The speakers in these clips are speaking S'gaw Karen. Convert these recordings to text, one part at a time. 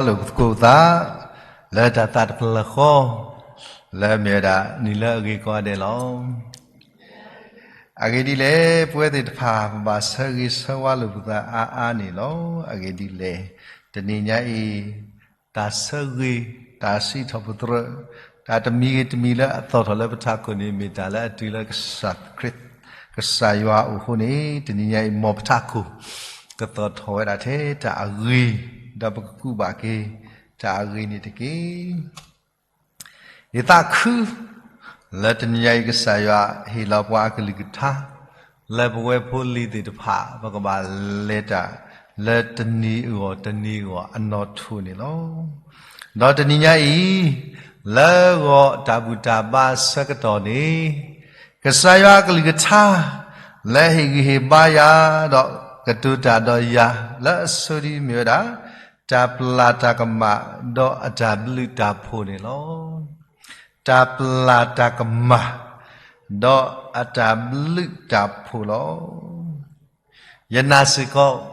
လိာ်ပသကိးပသး လၢတၢ်သးတဖျၢၣ်ဃီ လၢအမ့ၢ်ဝဲဒၣ်နံၤလၢအဂ့ၤကိးဂၤဒဲးလီၤ. အဂ့ၢ်ဒ်လဲၣ်, ပဝဲသ့ၣ်တဖၣ် ပဘၣ်ဆၢဂ့ၤဆၢဝါလိာ်ပသးအါအါန့ၣ်လီၤ. အဂ့ၢ်ဒ်လဲၣ်, တနံၤညါအံၤ တၢ်ဆၢဂ့ၤ, တၢ်စံးထီၣ်ပတြၢၤ, တၢ်တမံၤဂ့ၤတမံၤလၢအသီၣ်ထီၣ်လၢပထးခိၣ်န့ၣ် မ့ၢ်တၢ်လၢအတုၤလၢကစၢ်ခရံာ်, ကစၢ်ယွၤအအိၣ်အဃိန့ၣ် တနံၤညါအံၤ မ်ပထးခိၣ် ကသီၣ်ထီၣ်ဝဲဒၣ်ထဲတၢ်အဂ့ၤ, ဒီးပကကူးဘၣ်က့ၤ တၢ်အဂ့ၤန့ၣ်တက့ၢ်. ယသးခု လၢတနံၤညါအံၤ ကစၢ်ယွၤဟ့ၣ်လီၤပှၤအကလုၢ်ကထါ လၢပဝဲဖိလံၤသ့ၣ်တဖၣ် ပကဘၣ်လဲၤတၢ် လၢတနံၤအဂီၢ်တနံၤအဂီၢ်အနီၣ်ထိၣ်န့ၣ်လီၤ. ဒီးတနံၤညါအံၤ လၢဂီၤတၢ်ဘူၣ်တၢ်ဘါဆၢကတီၢ်န့ၣ် ကစၢ်ယွၤအကလုၢ်ကထါ လၢဟ့ၣ်ဂံၢ်ဟ့ၣ်ဘါယၤ ဒီးကတိၤတၢ်ဒီးယၤ လၢအဆိဒံးမ့ၢ်ဝဲဒၣ် တၢ်ပျၢ်တၢ်ကမၣ် ဒီးအတၢ်ဘျုးတၢ်ဖှိၣ်န့ၣ်လီၤ. တၢ်ပျၢ်တၢ်ကမၣ် ဒီးအတၢ်ဘျုးတၢ်ဖှိၣ်လီၤ. ယနာ်စ့ၢ်ကီး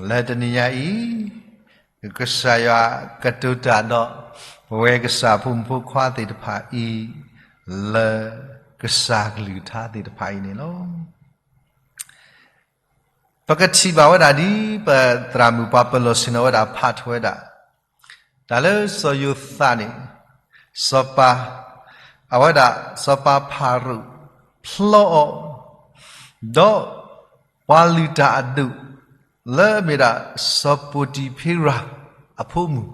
လၢတနံၤညါအံၤ ကစၢ်ယွၤကတိၤတၢ်ဒီး ပဝဲကစၢ်အဖိမုၣ်ဖိခွါသ့ၣ်တဖၣ်အံၤ လၢကစၢ်ကလုၢ်ကထါသ့ၣ်တဖၣ်အံၤန့ၣ်လီၤ. ပကထံၣ်ဘၣ်ဝဲဒၣ်ဒ် ပသရၣ်မုၣ်ပှၤပၢၤလီၢ်ဆ့ၣ်နီၤဝဲဒၣ်ဖးထီၣ်ဝဲဒၣ် တၢ်လၢစီၤယိၤသးန့ၣ် စီၤပၤ အဝဲဒၣ်စီၤပၤဖၤရိၤဖျီအီၤ ဒီးပှၤလုၢ်တၢ်အဒိၣ် လၢအမ့ၢ်ဒၣ်စီၤပီၤတံၤဖ့ရၤအဖိမုၣ်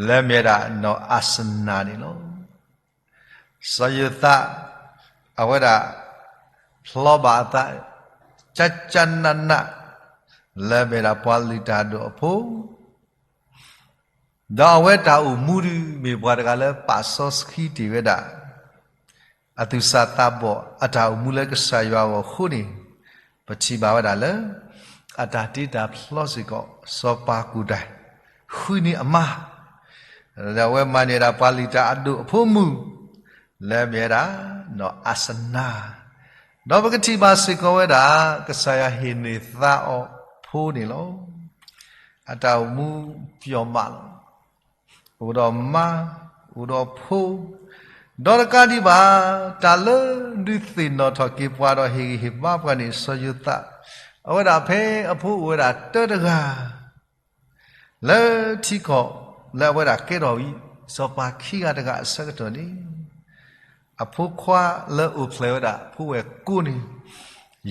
လၢအမ့ၢ်ဝဲဒၣ်နီၢ်အၤစနၤန့ၣ်လီၤ. စီၤယိၤသး အဝဲဒၣ်ဖျီဘၣ်အသး ကကနးနး လၢအမ့ၢ်ဒၣ်ပှၤလုၢ်တၢ်အဒိၣ်အဖိ ဒီးအဝဲတၢ်အိၣ်မူဒုး မ့ၢ်ပှၤတဂၤလၢပာ်စီဆှံတ့ၢ်ဝဲဒၣ် အသူၣ်စၢ်သးဘီၣ်အတၢ်အိၣ်မူလၢကစၢ်ယွၤအဂီၢ်အဃိန့ၣ် ပထံၣ်ဘၣ်ဝဲဒၣ်လၢ အတၢ်တ့တၢ်ဖျီစ့ၢ်ကီး စီၤပၤကူၣ်ဒဲ ဃုန့ၢ်အမါ ဒီးအဝဲမၤန့ၢ်ဒၣ်ပှၤလုၢ်တၢ်အဒိၣ်အဖိမုၣ် လၢအမ့ၢ်ဝဲဒၣ် နီၢ်အၤစနၤ ဒီးပကထံၣ်ဘၣ်စ့ၢ်ကီးဝဲဒၣ် ကစၢ်ယွၤဟ့ၣ်န့ၢ်သါအီၤဖိန့ၣ်လီၤ. အတၢ်အိၣ်မူပျီမးလီၤ. အိၣ်ဒီးမါ, အိၣ်ဒီးဖိ, ဒီးတကးဒံးဘၣ် တၢ်လၢဒုးသ့ၣ်နီၣ်ထီၣ်က့ၤပှၤဒီးဟ့ၣ်ဂံၢ်ဟ့ၣ်ဘါပှၤန့ၣ် စီၤယိၤသး အဝဲဒၣ်ဖဲအဖိအိၣ်ဝဲဒၣ်တၢတဂၤ လၢထံကီၢ်လၢအဝဲဒၣ်ကဲထီၣ်ဝံၤ စီၤပၤခံဂၤတဂၤအဆၢကတီၢ်န့ၣ် အဖိခွါလၢအိၣ်ဖျဲၣ်ဝဲဒၣ်ဖိဝဲၢ်ကိန့ၣ်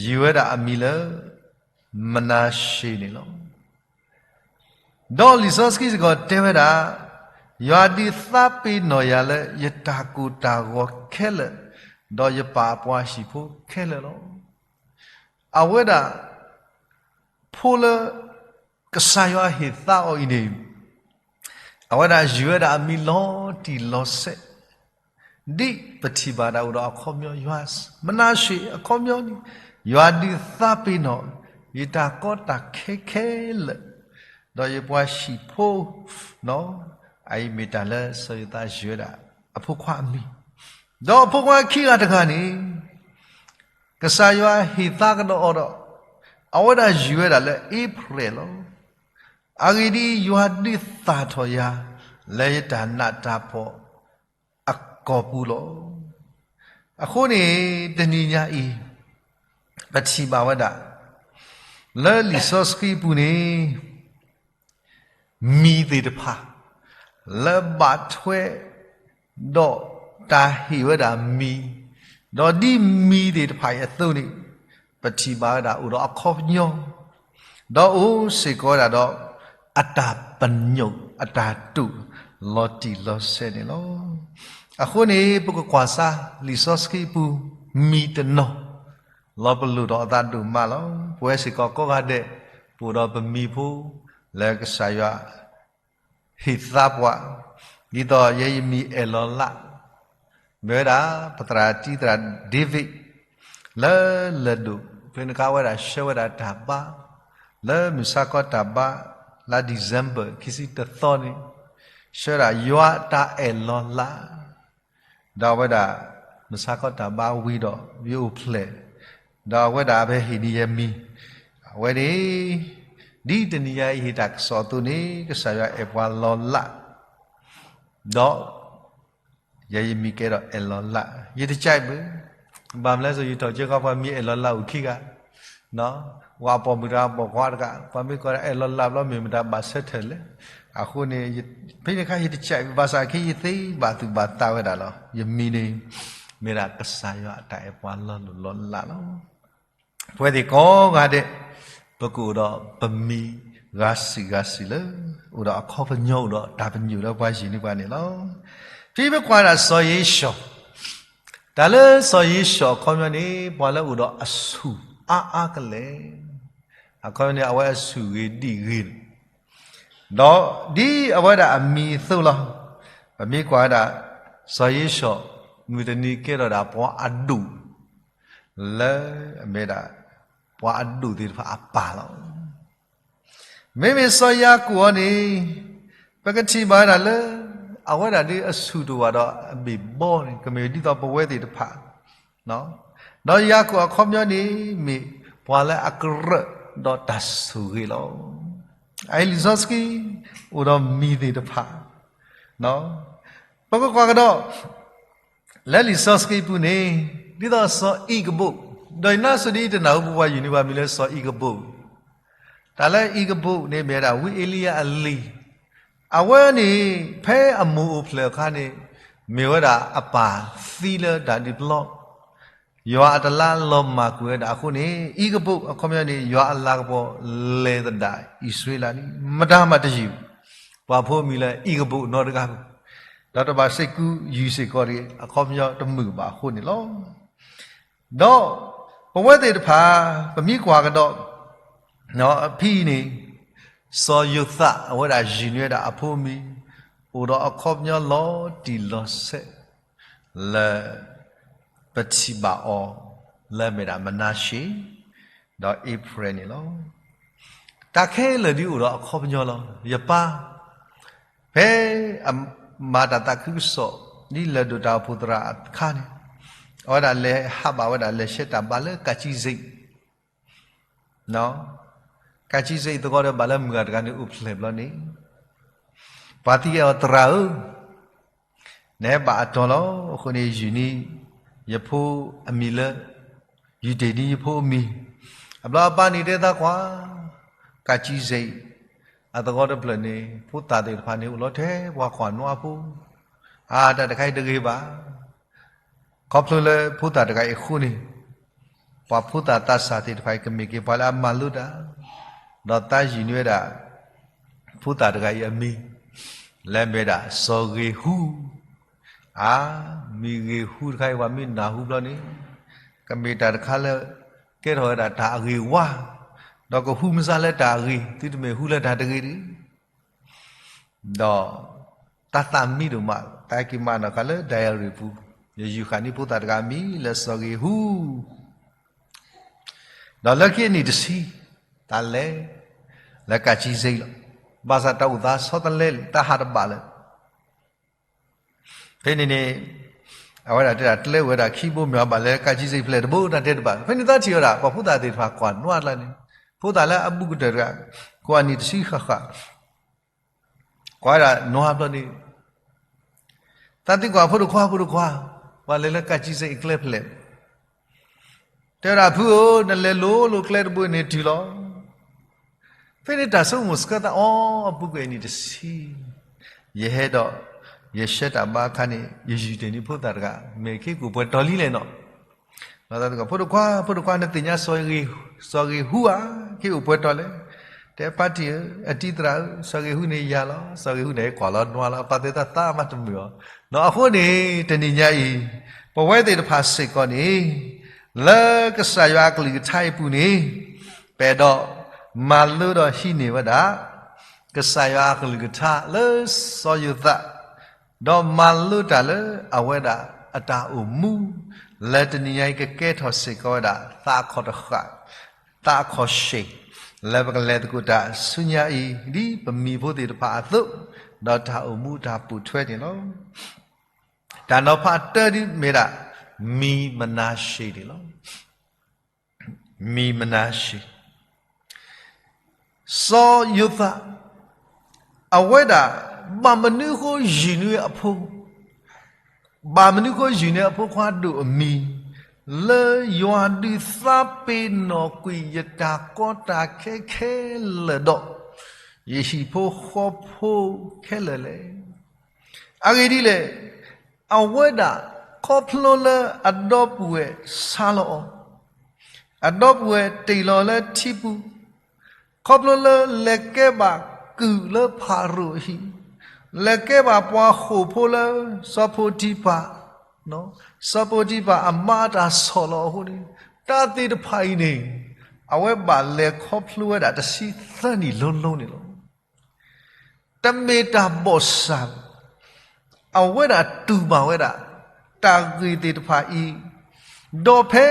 ယုၢ်ဝဲဒၣ်အမံၤလၢ မနၤၡ့န့ၣ်လီၤ. ဒီးလံာ်စီဆှံစ့ၢ်ကီးတဲဝဲဒၣ်, ယွၤဒုးသးပ့ၤနီၣ်ယၤလၢယတၢ်ကိၢ်တၢ်ဂီၤခဲလၢာ်, ဒီးယပာ်အပှၤဟံၣ်ဖိခဲလၢာ်လီၤ. အဝဲဒၣ် ဖိလၢ ကစၢ်ယွၤဟ့ၣ်သါအီၤအံၤန့ၣ် အဝဲဒၣ်ယုၢ်ဝဲဒၣ်အမံၤလီၤတံၢ်လီၤဆဲး, ဒ်ပထံၣ်ဘၣ်ဒၣ်အိၣ်ဒီးအခီပညီ ယွၤ မနၤၡ့အခီပညီန့ၣ် ယွၤဒုးသးပ့ၤနီၣ် ယတၢ်ကီတၢ်ခဲခဲလၢာ်, ဒီးယပှၤဟံၣ်ဖိ အအံၤမ့ၢ်တၢ်လၢစီၤယိၤသးယုၢ်ဝဲဒၣ်အဖိခွါအမံၤ, ဒီးအဖိခွါခံဂၤတဂၤန့ၣ် ကစၢ်ယွၤဟ့ၣ်သါကဒီးအီၤဒီး အဝဲဒၣ်ယုၢ်ဝဲဒၣ်လၢအ့ဖြ့ၣ်လီၤ. အဂ့ၢ်ဒ်အံၤ, ယွၤဒုးသၣ်ထီၣ်ယၤ လၢယတၢ်နးတၢ်ဖှီၣ်အကီၢ်ပူၤလီၤ. အဃိန့ၣ် တနံၤညါအံၤ ပထံၣ်ဘၣ်ဝဲဒၣ် လၢလံာ်စီဆှံပူၤန့ၣ် မံၤသ့ၣ်တဖၣ် လၢဘၣ်ထွဲ ဒီးတၢ်ဟ့ၣ်ဝဲဒၣ်မံၤ, ဒီးဒ်မံၤသ့ၣ်တဖၣ်အံၤအသိးန့ၣ် ပထံၣ်ဘၣ်ဝဲဒၣ်အိၣ်ဒီးအခီပညီ, ဒီးအိၣ်စ့ၢ်ကီးဝဲဒၣ်ဒီး အတၢ်ပညိၣ်အတၢ်တိာ်လီၤတံၢ်လီၤဆဲးန့ၣ်လီၤ. အဃိန့ၣ် ပကကွၢ်စၢ်လံာ်စီဆှံအပူၤ မံၤတနီၤ လီၤပလိာ်ဒီးအသးဒိၣ်မးလီၤ. ပဝဲစ့ၢ်ကီးကိးဂၤဒဲး ပအိၣ်ဒီးပမံၤဖိ လၢကစၢ်ယွၤ ဟ့ၣ်သါပှၤ, ဒ်သိးယဲယမံၤအဲၣ်လီၤလး, မ့ၢ်ဝဲဒၣ် ပသရၣ်တံသရၣ် David လၢလၢၢ်ဒိၣ် ဖဲန့ၣ်အခါဝဲဒၣ်ဆှၢဝဲဒၣ်တၢ်ဘါ လၢမုၢ်ဆါခီတၢ်ဘါ လါ December ခံဆံတသီန့ၣ် ဆှၢဝဲဒၣ်ယွၤအတၢ်အဲၣ်လီၤလး ဒီးအဝဲဒၣ် မုၢ်ဆါခီတၢ်ဘါဝံၤဒီး ယအိၣ်ဖျဲၣ်, ဒီးအဝဲဒၣ်ဖဲဟ့ၣ်န့ၢ်ယမံၤ, အဝဲန့ၣ် ဒ်တနံၤညါအံၤဟ့ၣ်တၢ်ကစီၣ်အသိးန့ၣ် ကစၢ်ယွၤအဲၣ်ပှၤလီၤလး, ဒီး ယဲယမံၤကဲထီၣ်အဲၣ်လီၤလး, ယတကးဘၣ်, ဘၣ်မနုၤလဲၣ် ယထီၣ်ကၢဃီ ပှၤမံၤအဲၣ်လီၤလးအိၣ်ခံဂၤ, ပှၤပိာ်မုၣ်တဂၤ ပိာ်ခွါတဂၤ, ပှၤမ့ၢ်ကိးဒၣ်အဲၣ်လီၤလးဘျီ မ့ၢ်မတၤဘၣ်ဆၢထၢၣ်လဲၣ်. အဃိန့ၣ် ဖဲန့ၣ်အခါယတကးဘၣ်, ဘၣ်ဆၣ်ခဲအံၤယသ့ဘၣ်သူၣ်ဘၣ်သးဝဲဒၣ်လီၤ. ယမံၤန့ၣ် မ့ၢ်ဒၣ်ကစၢ်ယွၤအတၢ်အဲၣ်ပှၤလီၤလိၢ်လီၤလးလီၤ. ပဝဲသ့ၣ်ကိးဂၤဒဲး ပကအိၣ်ဒီးပမံၤဂၤစံးဂၤစံးလၢ အိၣ်ဒီးအခီပညီ အိၣ်ဒီးတၢ်ပညိၣ်လၢပှၤယုၢ်န့ၢ်ပှၤန့ၣ်လီၤ. ဖဲပကွၢ်ဒၣ်စီၤယ့ၣ်ၡီၣ်, တၢ်လၢစီၤယ့ၣ်ၡီၣ်အခီပညီန့ၣ် ပှၤလၢအိၣ်ဒီးအဆူၣ်အါအါကလဲာ်, အခီပညီန့ၣ် အဝဲအဆူၣ်ဂ့ၤဒံၣ်ဂ့ၤ, ဒီးဒ်အဝဲဒၣ်အမံၤအသိးလီၤ. ပမ့ၢ်ကွၢ်ဝဲဒၣ် စီၤယ့ၣ်ၡီၣ် မုၢ်တနံၤကဲထီၣ်ဒၣ်ပှၤအဒိၣ် လၢအမ့ၢ်ဒၣ် ပှၤအဒိၣ်သ့ၣ်တဖၣ်အပၢ်လီၤ. မ့မ့ၢ်စီၤယၤကိာ်အံၤန့ၣ် ပကထံၣ်ဘၣ်ဝဲဒၣ်လၢ အဝဲဒၣ်ဒ်အဆူၣ်တအိၣ်ဘၣ်ဒီးအဘ့ၣ်ဘီန့ၣ် ကမ့ၢ်ဒ်သိးပဝဲသ့ၣ်တဖၣ်, ဒီးယၤကိာ်အခီပညီန့ၣ် မ့ၢ်ပှၤလၢအကရၢၢ်ဒီးတၢ်ဆိၣ်ဂ့ၤလီၤ. အအံၤလံာ်စီဆှံ အိၣ်ဒီးမံၤသ့ၣ်တဖၣ် ပကကွၢ်ကဒီး လၢလံာ်စီဆှံပူၤန့ၣ် ဒ်သိးစီၤအံၣ်ကဘိၣ်, ဒီးယနါစိၤဒ်အံၤ တနၢ်ဟူပပှၤယုၢ်န့ၢ်ပှၤမံၤလၢစီၤအံၣ်ကဘိၣ်, တၢ်လၢအံၣ်ကဘိၣ်န့ၣ် မ့ၢ်ဝဲဒၣ်ဝံအ့လံယၤအလံၤ, အဝဲန့ၣ် ဖဲအမိၢ်အိၣ်ဖျဲၣ်အခါန့ၣ် မ့ၢ်ဝဲဒၣ်အပၢ်သံလၢတၢ်ဒုးပျီ ယွၤအတလါလီၤမၢ်ကွံာ်ဝဲဒၣ်အဃိန့ၣ် အံၣ်ကဘိၣ်အခီပညီန့ၣ် ယွၤအလၤကပီၤလဲၤသဒၣ်အံၣ်စရ့လးလံ, မတၤမးတယုၢ် ပှၤဖိမံၤလၢအံၣ်ကဘိၣ်နီတဂၤ, ဒီးတဘၣ်စ့ၢ်ကီးယုၢ်စ့ၢ်ကီးတဂ့ၤ အခီပညီတမုာ်ဘၣ်အဃိန့ၣ်လီၤ. ဒီးပဝဲသ့ၣ်တဖၣ် ပမ့ၢ်ကွၢ်ကဒီး ဖဲအံၤန့ၣ် စီၤယိၤသး အဝဲဒၣ်ယုၢ်န့ၢ်ဝဲဒၣ်အဖိမံၤ အိၣ်ဒီးအခီပညီလီၤတံၢ်လီၤဆဲး လၢ ပထံၣ်ဘၣ်အီၤ လၢအမ့ၢ်ဒၣ်မနၤၡ့ ဒီးအ့ဖရဲၣ်န့ၣ်လီၤ. တၢ်ခဲလၢာ်ဒ်အိၣ်ဒီးအခီပညီလီၤ. ယပၢ် ဖဲအမၤတၢ်သးခုကစီၣ် ဒ်လၢၢ်ဒိၣ်တၢ်အိၣ်ဖှိၣ်သရၣ်အခါန့ၣ် အဝဲဒၣ်လဲၤဟးဘၣ်ဝဲဒၣ်လဲၤရှဲတၢ်ဘါလၢကးကံစ့း ကးကံစ့းအံၤသကိးဒီးဘၣ်လၢမုၢ်ဂၤတဂၤန့ၣ်အိၣ်ဖျဲၣ်ဘျီန့ၣ် ပှၤသံကွၢ်အီၤ သရၣ်ဧၢ, နဟဲဘၣ်အတီၤလီၤ. အဃိန့ၣ် ယုၢ်န့ၢ် ယဖိအမံၤလၢ ယုၢ်တ့ၢ်န့ၢ်ယဖိအမံၤ, အဘျီအပၢ်န့ၣ်တဲသးကွၢ် ကးကံစ့း အသကိးတဖျၢၣ်န့ၣ် ဖိသၣ်သ့ၣ်တဖၣ်န့ၣ် အိၣ်လီၤထဲပှၤကွၢ်နီအဖိ, အါ တၢ်တခါအံၤတဂ့ၤဘၣ်. ခီဖျိလၢဖိသၣ်တဂၤအံၤအဃိန့ၣ် ပှၤဖိသၣ်သးစၢ်သ့ၣ်တဖၣ်အံၤ ကမ့ၢ်က့ၤပှၤလၢအမၤလိတၢ်, ဒီးသးယုၢ်န့ၢ်ဝဲဒၣ် ဖိသၣ်တဂၤအံၤအမံၤ လၢအမ့ၢ်ဒၣ်စီၤဂ့ၤဟူ, အါ မံၤဂ့ၤဟူတခါအံၤ ပှၤမ့ၢ်နၢ်ဟူဘျီန့ၣ် ကမ့ၢ်တၢ်တခါလၢ ကဲထီၣ်ဝဲဒၣ်တၢ်အဂ့ၤဝါ, ဒီးကဟူမုၢ်ဆါလၢတၢ်အဂ့ၤ သုတမ့ၢ်ဟူလၢတၢ်တဂ့ၤတဂ့ၤ ဒီး တၢ်သးမံဒိၣ်မး တၢ်က့ၤမၤနီၣ်ဃာ်လၢ diary ပူၤ, ယယုၢ်ဃာ်န့ၢ်ဖိသၣ်တဂၤအမံၤလၢစီၤဂ့ၤဟူ, ဒီးလၢခံအနံၣ်တဆံ တၢ်လဲၤ လၢကးကံစ့းလီၤ. ဘၣ်ဆၣ်တၢ်အိၣ်သးဆီတလဲလံ တၢ်ဟးတဘၣ်လၢၤ ဖဲန့ၣ်န့ၣ် အဝဲဒၣ်တဲဒၣ်ကျဲအိၣ်ဝဲဒၣ်ခံဘိ မ့ၢ်အဘၣ်လၢကးကံစ့းဖျဲၣ်တဘိ တၢ်တဲတဘၣ်. ဖဲန့ၣ်သးထံၣ်ဝဲဒၣ် ပှၤဖိသၣ်သ့ၣ်တဖၣ်ကွၢ်နွါတကျါန့ၣ်, ဖိသၣ်လၢအဘူးကတၢၢ်တဂၤ ကွၢ်နံၣ်တဆံဃၣ်ဃၣ် ကွၢ်ဝဲဒၣ်နွါဘျီန့ၣ် သးသံကွၢ်ဖိတခွါ ဖိတခွါ, ပှၤလဲၤလၢကးကံစ့းအကျဲဖျဲၣ် တဲဝဲဒၣ် ဖုဧၢ, နလဲၤလိၤလိၤကျဲတဘိန့ၣ်တုၤလီၤ. ဖဲန့ၣ်တၢ်ဆိကမိၣ်ဆှၢသးအီၤ အပူၤကွံာ်အနံၣ်တဆံ, ယဟဲဒီး ယရှဲတၢ်ဘါအခါန့ၣ် ယယုၢ်တ့ၢ်န့ၢ်ဖိသၣ်တဂၤ မ့ၢ်ခဲကအိၣ်ပှဲၤတီၤလံလဲၣ်နီၤ. ဒီးသးသံကွၢ် ဖိတခွါ ဖိတခွါ နသ့ၣ်ညါ စီၤဂ့ၤဟူဧါ, ခဲအိၣ်ပှဲၤတီၤလဲၣ်. တဲ ဖါတံၢ်ဧၢ, အတံၢ်သရၣ်ဧၢ, စီၤဂ့ၤဟူန့ၣ်ယၤလီၤ. စီၤဂ့ၤဟူန့ၣ် ဟဲကွၢ်လီၤနွါလီၤ. ပှၤသ့ၣ်သးသးမးတမုာ်အီၤ. ဒီးအဃိန့ၣ် တနံၤညါအံၤ ပဝဲသ့ၣ်တဖၣ်စ့ၢ်ကီးန့ၣ် လၢကစၢ်ယွၤအကလုၢ်ကထါအံၤပူၤန့ၣ် ပအဲၣ်ဒိးမၤလိဒီးဟံးန့ၢ်ဝဲဒၣ် ကစၢ်ယွၤအကလုၢ်ကထါလၢစီၤယိၤသး ဒီးမၤလိတၢ်လၢအဝဲဒၣ်အတၢ်အိၣ်မူ လၢတနံၤညါအံၤ ကကဲထီၣ်စ့ၢ်ကီးဝဲဒၣ် သးအခီၣ်တဃာ် သးအခီၣ်ရှ့ၣ် လၢပကလဲၤသကိးတၢ်ဆူညါအံၤ ဒ်ပမံၤဖိသ့ၣ်တဖၣ်အသိး, ဒီးတၢ်အိၣ်မူတၢ်ပိာ်ထွဲန့ၣ်လီၤ. တၢ်နီၤဖးတၢဒ်မ့ၢ်ဒၣ် မံၤမနၤၡ့န့ၣ်လီၤ. မံၤမနၤၡ့, စီၤယိၤသး အဝဲဒၣ် ဘၣ်မနုၤအဃိယုၢ်န့ၢ်အဖိ ဘၣ်မနုၤအဃိယုၢ်န့ၢ်အဖိခွါဒိၣ်အမံၤ လၢယွၤဒုးသးပ့ၤနီၣ်ကွံာ်ယတၢ်ကီတၢ်ခဲခဲလၢာ်ဒီး ယဟံၣ်ဖိဃီဖိခဲလၢာ်လဲၣ်. အဂ့ၢ်ဒ်လဲၣ်, အဝဲဒၣ်ခီဖျိလၢအဒီပုၢ်ဝဲၢ်ဆါလီၤအီၤ, အဒီပုၢ်ဝဲၢ်တ့ၢ်လီၤလၢထံပူၤ, ခီဖျိလၢလဲၤကဲဘၣ်ကုၢ်လၢဖၤရိၤအဟံၣ်, လဲၤကဲဘၣ်ပှၤဃိာ်ဖိလၢစီၤပိၤတံဖၤ, စီၤပိၤတံဖၤအမါအတၢ်ဆီၣ်လီၤအဃိန့ၣ်, တၢ်သ့ၣ်တဖၣ်အံၤန့ၣ် အဝဲဘၣ်လဲၤခီဖျိဝဲဒၣ်တဆံသၢနံၣ်လိၤလိၤန့ၣ်လီၤ. တမ့ၢ်တၢ်ဘီၣ်စၢ်ဘၣ်. အဝဲဒၣ်တူၢ်ဘၣ်ဝဲဒၣ် တၢ်ဂ့ၢ်သ့ၣ်တဖၣ်အံၤ, ဒီးဖဲ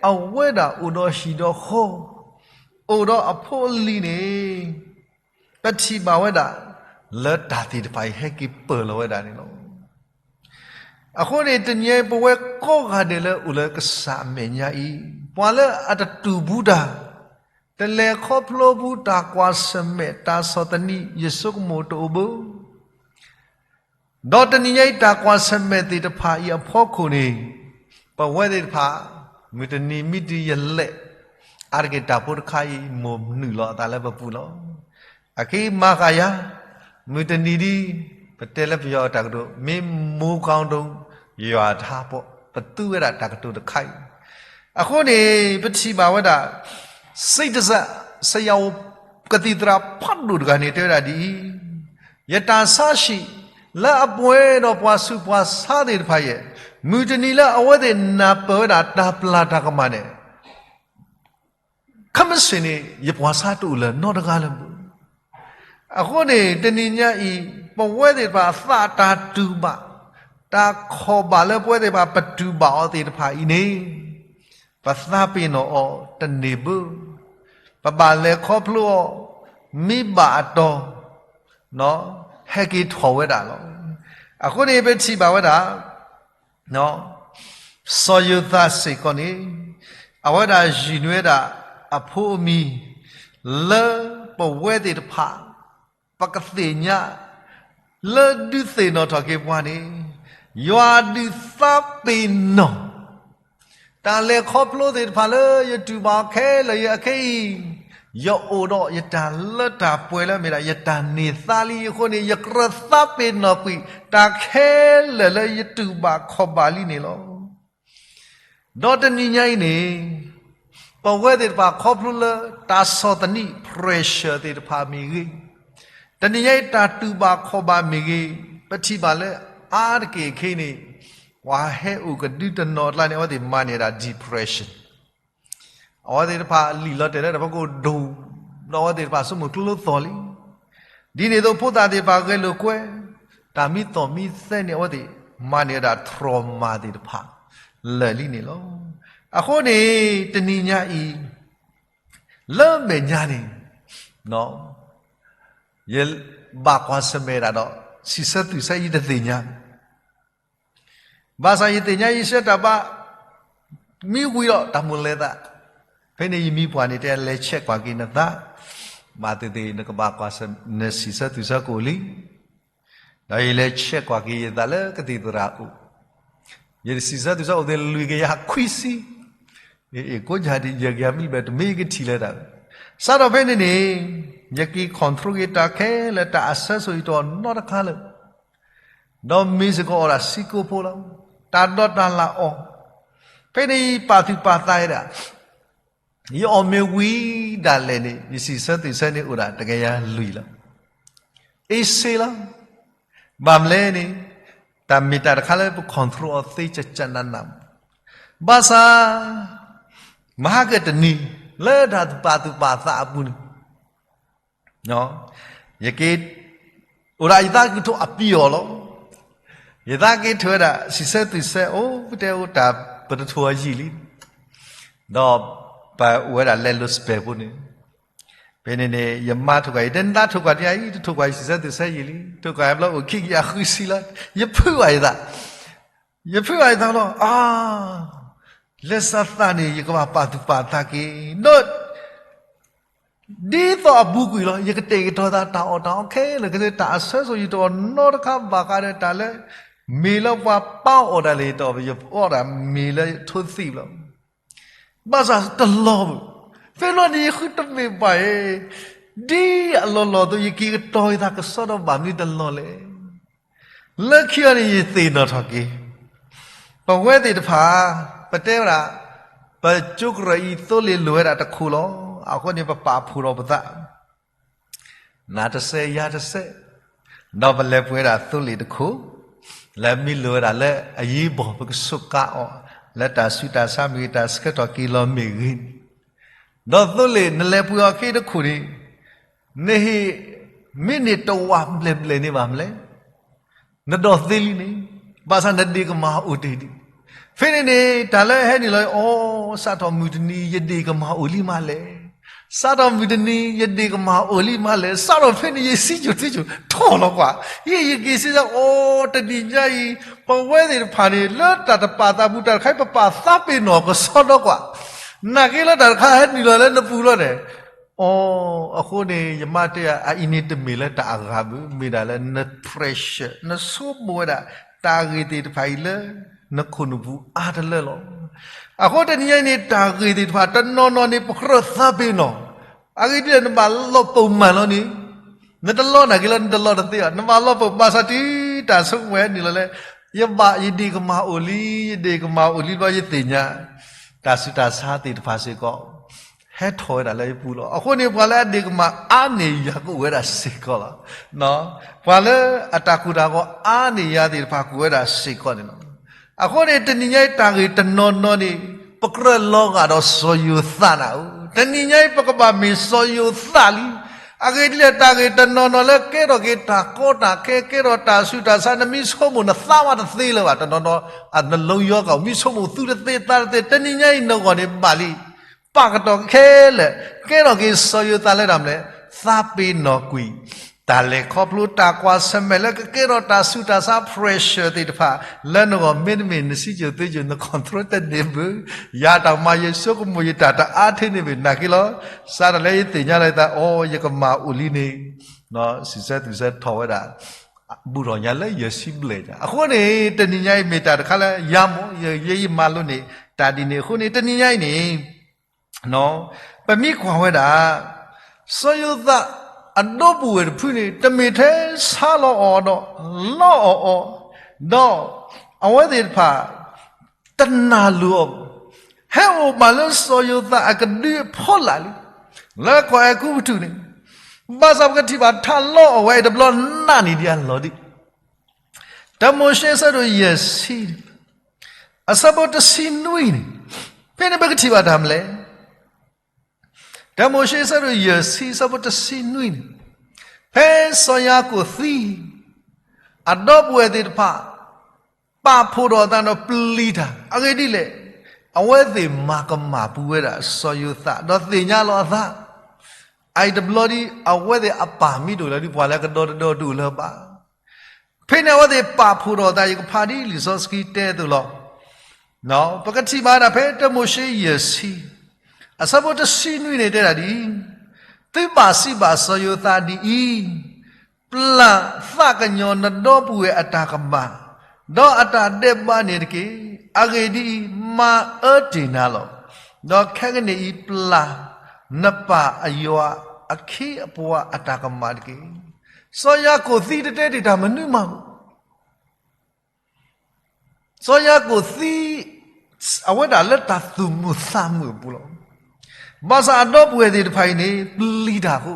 အဝဲဒၣ်အိၣ်ဒီးဟံၣ်ဒီးဃီ, အိၣ်ဒီးအဖိအလံၤန့ၣ်, ပထံၣ်ဘၣ်ဝဲဒၣ် လၢတၢ်သ့ၣ်တဖၣ်အံၤဟဲက့ၤပၢၢ်လီၤဝဲဒၣ်န့ၣ်လီၤ. အဃိန့ၣ် တနံၤအံၤ ပဝဲကိးဂၤဒဲးလၢအိၣ်လၢကစၢ်အမဲာ်ညါအံၤ, ပှၤလၢအတတူၢ်ဘူးတၢ်, တလဲၤခီဖျိဘူးတၢ်ကွၢ်ဆၢၣ်မဲာ်တၢ်ဆီၣ်သနံး ယဆိကမိၣ်တအိၣ်ဘၣ်. ဒီးတနံၤညါအံၤ တၢ်ကွၢ်ဆၢၣ်မဲာ်သ့ၣ်တဖၣ်အံၤအဖီခိၣ်န့ၣ်, ပဝဲသ့ၣ်တဖၣ် မုၢ်တနံၤမံတံၤယလဲၣ်, အါတက့ၢ်တၢ်ဖိတခါအံၤ မိၢ်နုာ်လီၤအသးလၢပပူၤလီၤ. အခဲအံၤမၤဃာ်ယၤ, မုၢ်တနံၤဒ် ပတဲလၢပယီၤအတၢ်ကတိၤ မ့ၢ်မူကောင်းတုန်း ရွာထါပေါ့, ပသူဝဲဒၣ်တၢ်ကတိၤတခါအံၤ. အဃိန့ၣ် ပထံၣ်ဘၣ်ဝဲဒၣ် စံးတစၢ် ဆရာဝန် ကသံၣ်သရၣ်ဖးဒိၣ်တဂၤန့ၣ် တဲဝဲဒၣ်ဒ်အံၤ, ယတၢ်ဆါဟံၣ် လၢအပှဲၤဒီးပှၤဆူးပှၤဆါသ့ၣ်တဖၣ်ယဲၢ်, မုၢ်တနံၤလၢအဝဲသ့ၣ်နၢ်ပၢၢ်ဝဲဒၣ်တၢ်ပျၢ်တၢ်ကမၣ်န့ၣ် ခဲမုၢ်ဆ့ၣ်န့ၣ် ယပှၤဆါတအိၣ်လၢၤနီတဂၤလၢၤဘၣ်. အဃိန့ၣ် တနံၤညါအံၤ ပဝဲသ့ၣ်တဖၣ်အသးတၢ်တူၢ်ဘၣ်, တၢ်ခီၣ်ဘၣ်လၢပဝဲသ့ၣ်တဖၣ်ပတူၢ်ဘၣ်အီၤသ့ၣ်တဖၣ်အံၤန့ၣ်, ပသးပ့ၤနီၣ်အီၤတန့ၢ်ဘၣ်. ပဘၣ်လဲၤခီဖျိအီၤ မ့ၢ်ဘၣ်အတီၤ ဟဲက့ၤထီၣ်ဝဲဒၣ်လီၤ. အဃိန့ၣ် ပထံၣ်ဘၣ်ဝဲဒၣ် စီၤယိၤသးစ့ၢ်ကီးန့ၣ် အဝဲဒၣ်ယုၢ်န့ၢ်ဝဲဒၣ်အဖိအမံၤ လၢပဝဲသ့ၣ်တဖၣ် ပကသ့ၣ်ညါ လၢဒုးသ့ၣ်နီၣ်ထီၣ်က့ၤပှၤန့ၣ် ယွၤဒုးသးပ့ၤနီၣ် တၢ်လဲၤခီဖျိသ့ၣ်တဖၣ်လၢယတူၢ်ဘၣ်ခဲလၢာ်အံၤအခဲအံၤ, ယအိၣ်ဒီးယတၢ်လၢတၢ်ပှဲၤလၢအမ့ၢ်ဒၣ်ယတၢ်န့ၢ်သါလံအဃိန့ၣ် ယကြၢးသးပ့ၤနီၣ်ကွံာ် တၢ်ခဲလၢာ်လၢယတူၢ်ဘၣ်ခီၣ်ဘၣ်လံန့ၣ်လီၤ. ဒီးတနံၤညါအံၤန့ၣ် ပဝဲသ့ၣ်တဖၣ်ခီဖျိလၢတၢ်ဆီၣ်သနံး pressure သ့ၣ်တဖၣ်မ့ၢ်ဂ့ၤ, တနံၤညါအံၤတၢ်တူၢ်ဘၣ်ခီၣ်ဘၣ်မ့ၢ်ဂ့ၤ, ပထံၣ်ဘၣ်လၢအါတက့ၢ်အခဲအံၤန့ၣ် ပှၤဟဲအိၣ်ကဒုတနီၤအကျါန့ၣ် အဝဲသ့ၣ်မၤန့ၢ်ဝဲဒၣ် depression. အဝဲသ့ၣ်တဖၣ်လံၣ်လီၤတဲာ်လၢတၢ်ဖီခိၣ်ဒိၣ်, ဒီးအဝဲသ့ၣ်တဖၣ်ဆိကမိၣ်ကျိသီၣ်လံ. ဒ်န့ၣ်အသိးဖိသၣ်သ့ၣ်တဖၣ်ဂဲၤလိာ်ကွဲ, တၢ်မံသီၣ်မံသဲန့ၣ် အဝဲသ့ၣ်မၤန့ၢ်ဝဲဒၣ် trauma သ့ၣ်တဖၣ် လၢာ်လံန့ၣ်လီၤ. အဃိန့ၣ် တနံၤညါအံၤ လၢမဲာ်ညါန့ၣ် ယဘၣ်ကွၢ်ဆၢၣ်မဲာ်ဒၣ်ဒီး စံးဆၢသူၣ်ဆၢယတသ့ၣ်ညါ ဘၣ်ဆၣ်ယသ့ၣ်ညါယဆၢတၢ်ဘၣ် မံဝံၤဒီးတၢ်မိၣ်လဲၤသး, ဖဲန့ၣ်ယမံၤပှၢ်န့ၣ်တဲလဲၤ check ကွၢ်က့ၤနသး, ဘၣ်သ့ၣ်သ့ၣ်နကဘၣ်ကွၢ်ဆၢၣ် နစံးဆၢသူၣ်ဆၢကအိၣ်လံ. ဒီးယလဲၤ check ကွၢ်က့ၤယသးလၢကသံၣ်သရၣ်အိၣ်, ယစံးဆၢသူၣ်ဆၢအိၣ်သ့ၣ်လွံၢ်ကယၤခွံဆံ, အ့ၣ်ကိးညါဒံး ယကယၤမံဘဲၣ်တမ့ၢ်ယကထံၣ်လၢၤတၢ်, စးထီၣ်ဖဲန့ၣ်န့ၣ် ယက့ၤ control က့ၤတၢ်ခဲလၢာ် တၢ်အဆၢဆိၣ်ဂ့ၤတအိၣ်နီတခါလၢၤ ဒီးမ့ၢ်စ့ၢ်ကီးအီၣ်ဒၣ်ဆံးကိဖိလီၤ. တၢ်ဒီးတၢ်လၢအီၤ, ဖဲန့ၣ်ယပာ်သူၣ်ပာ်သးဝဲဒၣ်, ယအီၣ်မ့ၢ်ဝံၤဒၣ်လဲာ်န့ၣ် ယစံးဆၢသူၣ်ဆၢန့ၣ်အိၣ်ဒၣ်တကယၤလွံၢ်လီၤ. အ့ၣ်စ့လီၤ. ဘၣ်မနုၤလဲၣ်န့ၣ် တၢ်မ့ၢ်တၢ်တခါလၢပ control အီၤသ့ကကနးနး, ဘၣ်ဆၣ် မဟါကတနံၤ လၢတၢ်ပာ်သူၣ်ပာ်သးအပူၤန့ၣ် ယက့ၤ အိၣ်ဒၣ်ယသးက့ၤထိၣ်အပံၤအီၤလီၤ. ယသးက့ၤထိၣ်ဝဲဒၣ် စံးဆၢသူၣ်ဆၢ အိၣ်တဲအိၣ်တၢ် ပတထိၣ်အယံာ်လံ, ဒီးပအိၣ်ဝဲဒၣ်လဲလိာ်စပဲာ်ဖိန့ၣ်, ဖဲန့ၣ်န့ၣ် ယမါထိၣ်ကွၢ် ယတဲနသးထိၣ်ကွၢ်တယၤအံၤ တထိၣ်ကွၢ်ယစံးဆၢသူၣ်ဆၢယံာ်လံ, ထိၣ်ကွၢ်ယဘျီအိၣ်ခံကယၤဃုဆံလီၤ, ယဖုးဘၣ်ယသး ယဖုးဘၣ်ယသးလီၤ. အါ, လဲၤစးသးန့ၣ် ယကဘၣ်ပာ်သူၣ်ပာ်သးက့ၤ ဒီး ဒ်သိးအပူၤကွံာ်လီၤ. ယကတဲာ်ကတီၤသးတၢ်အီၣ်တၢ်အီခဲလၢာ်ခဲဆ့ တၢ်အဆၢဆိၣ် ယတအီၣ်နီတခါဘၣ်ဃးဒီးတၢ်လၢ မ့ၢ်လၢပှၤပာ်အီၣ်ဒၣ်လဲာ် ယတအီၣ်ဘၣ်, ယအီၣ်ဒၣ်မ့ၤလၢထိသံၣ်လီၤ. ဘၣ်ဆၣ်တလီၤဘၣ်. ဖဲလီၤန့ၣ်ယဃုတမ့ၢ်ဘၣ်အံၤ, ဒ်အလီၢ်လီၢ်သိး ယက့ၤကတီၤယသးကစီဒီဘၣ်မနုၤတလီၤလဲၣ်. လၢခံအီၤန့ၣ် ယသ့ၣ်နီၣ်ထီၣ်က့ၤ ပဝဲသ့ၣ်တဖၣ် ပတဲဝဲဒၣ် ပကၠိကရၢအံၤ သိလ့ၣ်လိၣ်ဝဲဒၣ်တခိၣ်လီၤ. အဃိန့ၣ် ပပာ်ဖှိၣ်ထီၣ်ပသး နၤတစဲးယၤတစဲး, ဒီးပလဲၤပှ့ၤဝဲဒၣ်သိလ့ၣ်တခိၣ် လၢမ့ၢ်လိၣ်ဝဲဒၣ်လၢအယံၤဘီၣ် ပကစူးကါအီၤ လၢတၢ်ဆူးတၢ်ဆါမ့ၢ်ဂ့ၤ တၢ်ဆှၢထီၣ်က့ၤလီၤမ့ၢ်ဂ့ၤန့ၣ်, ဒီးသိလ့ၣ်နလဲၤပှ့ၤအီၤခဲတခိၣ်န့ၣ် နဟ့ၣ် မ့ၢ်န့ၢ်တဝၣ်ဘျဲၣ်ဘျဲၣ်န့ၣ်ဘၣ်မလဲၣ်. နဒီၣ်သ့လံန့ၣ်, ဘၣ်ဆၣ်နဒ့ၣ်ကမၢ်အိၣ်တ့ၢ်ဒံး. ဖဲန့ၣ်န့ၣ် တၢ်လၢဟဲနုာ်လီၤအီၤ စးထီၣ်မုၢ်တနံၤ ယဒ့ၣ်ကမၢ်အိၣ်လံမးလဲၣ်. စးထီၣ်မုၢ်တနံၤ ယဒ့ၣ်ကမၢ်အိၣ်လံမးလဲၣ်. စးထီၣ်ဖဲန့ၣ် ယစံးစိၤထံစိၤထီၣ်လီၤကွၢ်. ယဲယက့ၤစံးစ့ၢ်ကီး တနံၤညါအံၤ ပဝဲသ့ၣ်တဖၣ်န့ၣ် လၢတၢ်တပာ်သးပူၤ တၢ်တခါအံၤ ပပာ်သးပ့ၤနီၣ်ကစီဒီကွၢ်. နာ်က့လၢတၢ်တခါဟဲနုာ်လီၤလၢနပူၤလီၤန့ၣ် အီ, အဃိန့ၣ် ယမါတဲ အအံၤန့ၣ်တမ့ၢ်လၢတၢ်အဂၤဘၣ်, မ့ၢ်ဒၣ်လၢန pressure နဆိကမိၣ်ဝဲဒၣ် တၢ်ဂ့ၢ်သ့ၣ်တဖၣ်အံၤလၢ နခိၣ်နူာ်ပူၤအါတလၢလီၤ. အဃိတနံၤညါအံၤန့ၣ် တၢ်ဂ့ၢ်သ့ၣ်တဖၣ် တနီၤနီၤန့ၣ် ပကြၢးသးပ့ၤနီၣ်, အဂ့ၢ်ဒ်လဲၣ် နဘၣ်လီၤပိာ်မၢ်လီၤန့ၣ်, နတလီၤနာ်က့လၢနတလီၤတသ့ဘၣ်, နဘၣ်လီၤပိာ်မၢ် ဘၣ်ဆၣ်တုၤတၢ်ဆိကမိၣ်ဝဲနုာ်လီၤလၢ ယဘၣ်ယဒ့ၣ်ကမၢ်အိၣ်လံ, ယဒ့ၣ်ကမၢ်အိၣ်လံဘျီ ယသ့ၣ်ညါ တၢ်ဆူးတၢ်ဆါသ့ၣ်တဖၣ်စ့ၢ်ကီး ဟဲထီၣ်ဝဲဒၣ်လၢယပူၤလီၤ. အဃိန့ၣ် ပှၤလၢအဒ့ၣ်ကမၢ်အါန့ၢ်ယၤကအိၣ်ဝဲဒၣ်စ့ၢ်ကီးလီၤ. ပှၤလၢအတၢ်ကူၣ်တၢ်ဂီၤအါန့ၢ်ယၤသ့ၣ်တဖၣ်ကအိၣ်ဝဲဒၣ်စ့ၢ်ကီးန့ၣ်လီၤ. အဃိန့ၣ် တနံၤညါအံၤတၢ်ဂ့ၢ်တနီၤနီၤန့ၣ် ပကြၢးလီၤဂာ်ဒီးစီၤယိၤသးနၤဧၢ, တနံၤညါအံၤ ပကဘၣ်မ့ၢ်စီၤယိၤသးလံ. အဂ့ၢ်ဒ်လဲၣ် တၢ်ဂ့ၢ်တနီၤနီၤလၢကဲထီၣ်က့ၤတၢ်ကီတၢ်ခဲ ကဲထီၣ်တၢ်ဆူးတၢ်ဆါ နမ့ၢ်ဆိကမိၣ်နသးမးတသ့လၢၤဘၣ်, တနီၤနီၤ အနလုံးရောဂါ မ့ၢ်ဆိကမိၣ်သူတသ့သးတသ့ တနံၤညါအံၤနဂီၢ်န့ၣ်ဘၣ်လံ. ပာ်ကတီၢ်ခဲလၢာ် ကဲထီၣ်က့ၤစီၤယိၤသးလၢတၢ်မနုၤလဲၣ်, သးပ့ၤနီၣ်ကွံာ် တၢ်လဲၤခီဖျိတၢ်ကွၢ်ဆၢၣ်မဲာ်လၢကကဲထီၣ်တၢ်ဆူးတၢ်ဆါ pressure သ့ၣ်တဖၣ် လၢနဂီၢ် မ့တမ့ၢ်နစံးစိၤသ့စိၤ န control တန့ၢ်ဘၣ်, ယၤတၢ်မၤ ယဆိကမိၣ်ယတၢ်တအါထဲန့ၣ်ဘၣ် နာ်က့လီၤ. စးထီၣ်လၢယသ့ၣ်ညါလၢယသး အိ ယကမၢ်အိၣ်လံန့ၣ် စံးဆၢသူၣ်ဆၢထီၣ်ဝဲဒၣ် ဘူးထီၣ်ညါလၢယဲၢ်ဆံဘျဲၣ်ညါ. အဃိန့ၣ် တနံၤညါအံၤမ့ၢ်တၢ်တခါလၢယၤမ့ၢ် ယဲယမၤလိန့ၣ် တၢ်ဒ်န့ၣ်အဃိန့ၣ် တနံၤညါအံၤန့ၣ် ပမ့ၢ်ကွၢ်ဝဲဒၣ် စီၤယိၤသးအဒီပုၢ်ဝဲၢ်တဖုန့ၣ် တမ့ၢ်ထဲဆါလီၤအီၤဒီး လီအီၤအီၤ, ဒီးအဝဲသ့ၣ်တဖၣ် တနာ်လိာ်အီၤဘၣ်. ဟဲအိၣ်ဘၣ်လၢစီၤယိၤသးအကဒုအဖီလာ်လံ လၢကီၢ်အဲၤကူပတူးန့ၣ်, ဘၣ်ဆၣ်ပကထံၣ်ဘၣ်ထးလီအီၤဝဲအံၤတဘျီနးနံၣ်ဒံးအလီၢ်ဒံး. တၢမိၤၡ့အဆၢဒိၣ်ယဲၢ်ဆံ အဆၢဖိတဆံနွံန့ၣ်, ဖဲန့ၣ်ပကထံၣ်ဘၣ်တၢ်မနုၤလဲၣ်. တၢမိၤၡ့အဆၢဒိၣ်ယဲၢ်ဆံ အဆၢဖိတဆံနွံန့ၣ်, ဖဲစီၤယၤကိာ်သံ အဒီပုၢ်ဝဲၢ်သ့ၣ်တဖၣ် ပာ်ဖှိၣ်ထီၣ်အသးဒီးပျံၤတၢ် အဂ့ၢ်ဒ်လဲၣ်, အဝဲသ့ၣ်မၤကမၣ်ပူၤဝဲဒၣ်စီၤယိၤသး ဒီးသ့ၣ်ညါလီၤအသး အအံၤတဘျီဒ် အဝဲသ့ၣ်အပၢ်မ့ၢ်တအိၣ်လၢၤဒ် ပှၤလၢကဒီတဒီတအိၣ်လၢၤဘၣ်. ဖဲန့ၣ်အဝဲသ့ၣ်ပာ်ဖှိၣ်ထီၣ်အသး ယကဖးဒ်လံာ်စီဆှံတဲအသိးလီၤ. ပကထံၣ်ဘၣ်ဒၣ်ဖဲတၢမိၤၡ့ယဲၢ်ဆံ အဆၢဖိတဆံနွံန့ၣ်တဲဒၣ်ဒ်အံၤ, သုဘၣ်စံးဘၣ်စီၤယိၤသးဒ်အံၤ, ပျၢ်သးကညီၤနဒီပုၢ်ဝဲၢ်အတၢ်ကမၣ်, ဒီးအတၢ်ဒဲးဘးန့ၣ်တက့ၢ်. အဂ့ၢ်ဒ်အံၤ, မၤအၢတ့ၢ်နၤလီၤ. ဒီးခဲကနံၣ်အံၤ ပျၢ်နပၢ်အယွၤအခ့အပှၤအတၢ်ကမၣ်တက့ၢ်. စီၤယၤကိာ်သံတတဲတ့ၢ်တၢ်မနုၤမး စီၤယၤကိာ်သံ အဝဲဒၣ်လၢတၢ်သူၣ်မုာ်သးမုာ်အပူၤလီၤ. ဘၣ်ဆၣ်အဒီပုၢ်ဝဲၢ်သ့ၣ်တဖၣ်အံၤန့ၣ် ပျံၤတၢ်အဃိ,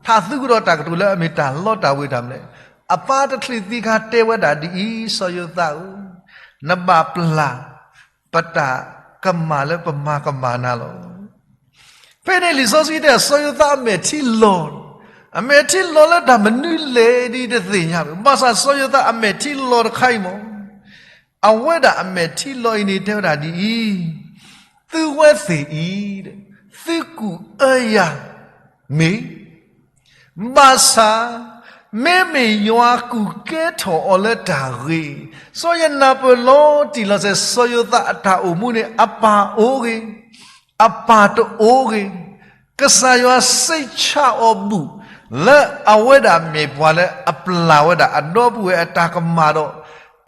ထးသူကဒီးတၢ်ကတိၤလၢအမ့ၢ်တၢ်လီတၢ်ဝ့ၤတၢ်မနုၤလဲၣ်, အပၢ်တချုးသံခါတဲဝဲဒၣ်ဒ်အံၤ, စီၤယိၤသးဧၢ, နဘၣ်ပျၢ် ပတၢ်ကမၣ်လၢပမၤကမၣ်နၤလီၤ. ဖဲန့ၣ်လံာ်စီဆှံတဲ စီၤယိၤသးအမဲာ်ထံလီၤ, အမဲာ်ထံလီၤလၢတၢ်မနုၤလဲၣ်ဒ်တသ့ၣ်ညါဘၣ်. ဘၣ်ဆၣ်စီၤယိၤသးအမဲာ်ထံလီၤတခါအံၤမ့ၢ်, အဝဲဒၣ်အမဲာ်ထံလီၤအံၤန့ၣ်တဲဝဲဒၣ်ဒ်အံၤ, သုဝဲသ့ၣ်အံၤ, သုကူၣ်အၢယၤမ့ၢ် ဘၣ်ဆၣ်, မ့မ့ၢ်ယွၤကူၣ်ကဲထီၣ်အီၤလၢတၢ်ဂ့ၤ, စီၤယနၢ်ပၢၢ်လီၤတံၢ်လီၤဆဲး စီၤယိၤသးအတၢ်အိၣ်မူန့ၣ် အပၢ်အိၣ်ဂ့ၤ, အပၢ်တအိၣ်ဂ့ၤ, ကစၢ်ယွၤစံးဆၣ်အီၤဘူၣ် လၢအဝဲဒၣ်မ့ၢ်ပှၤလၢအပျၢ်ဝဲဒၣ်အဒီပုၢ်ဝဲၢ်အတၢ်ကမၣ်ဒီး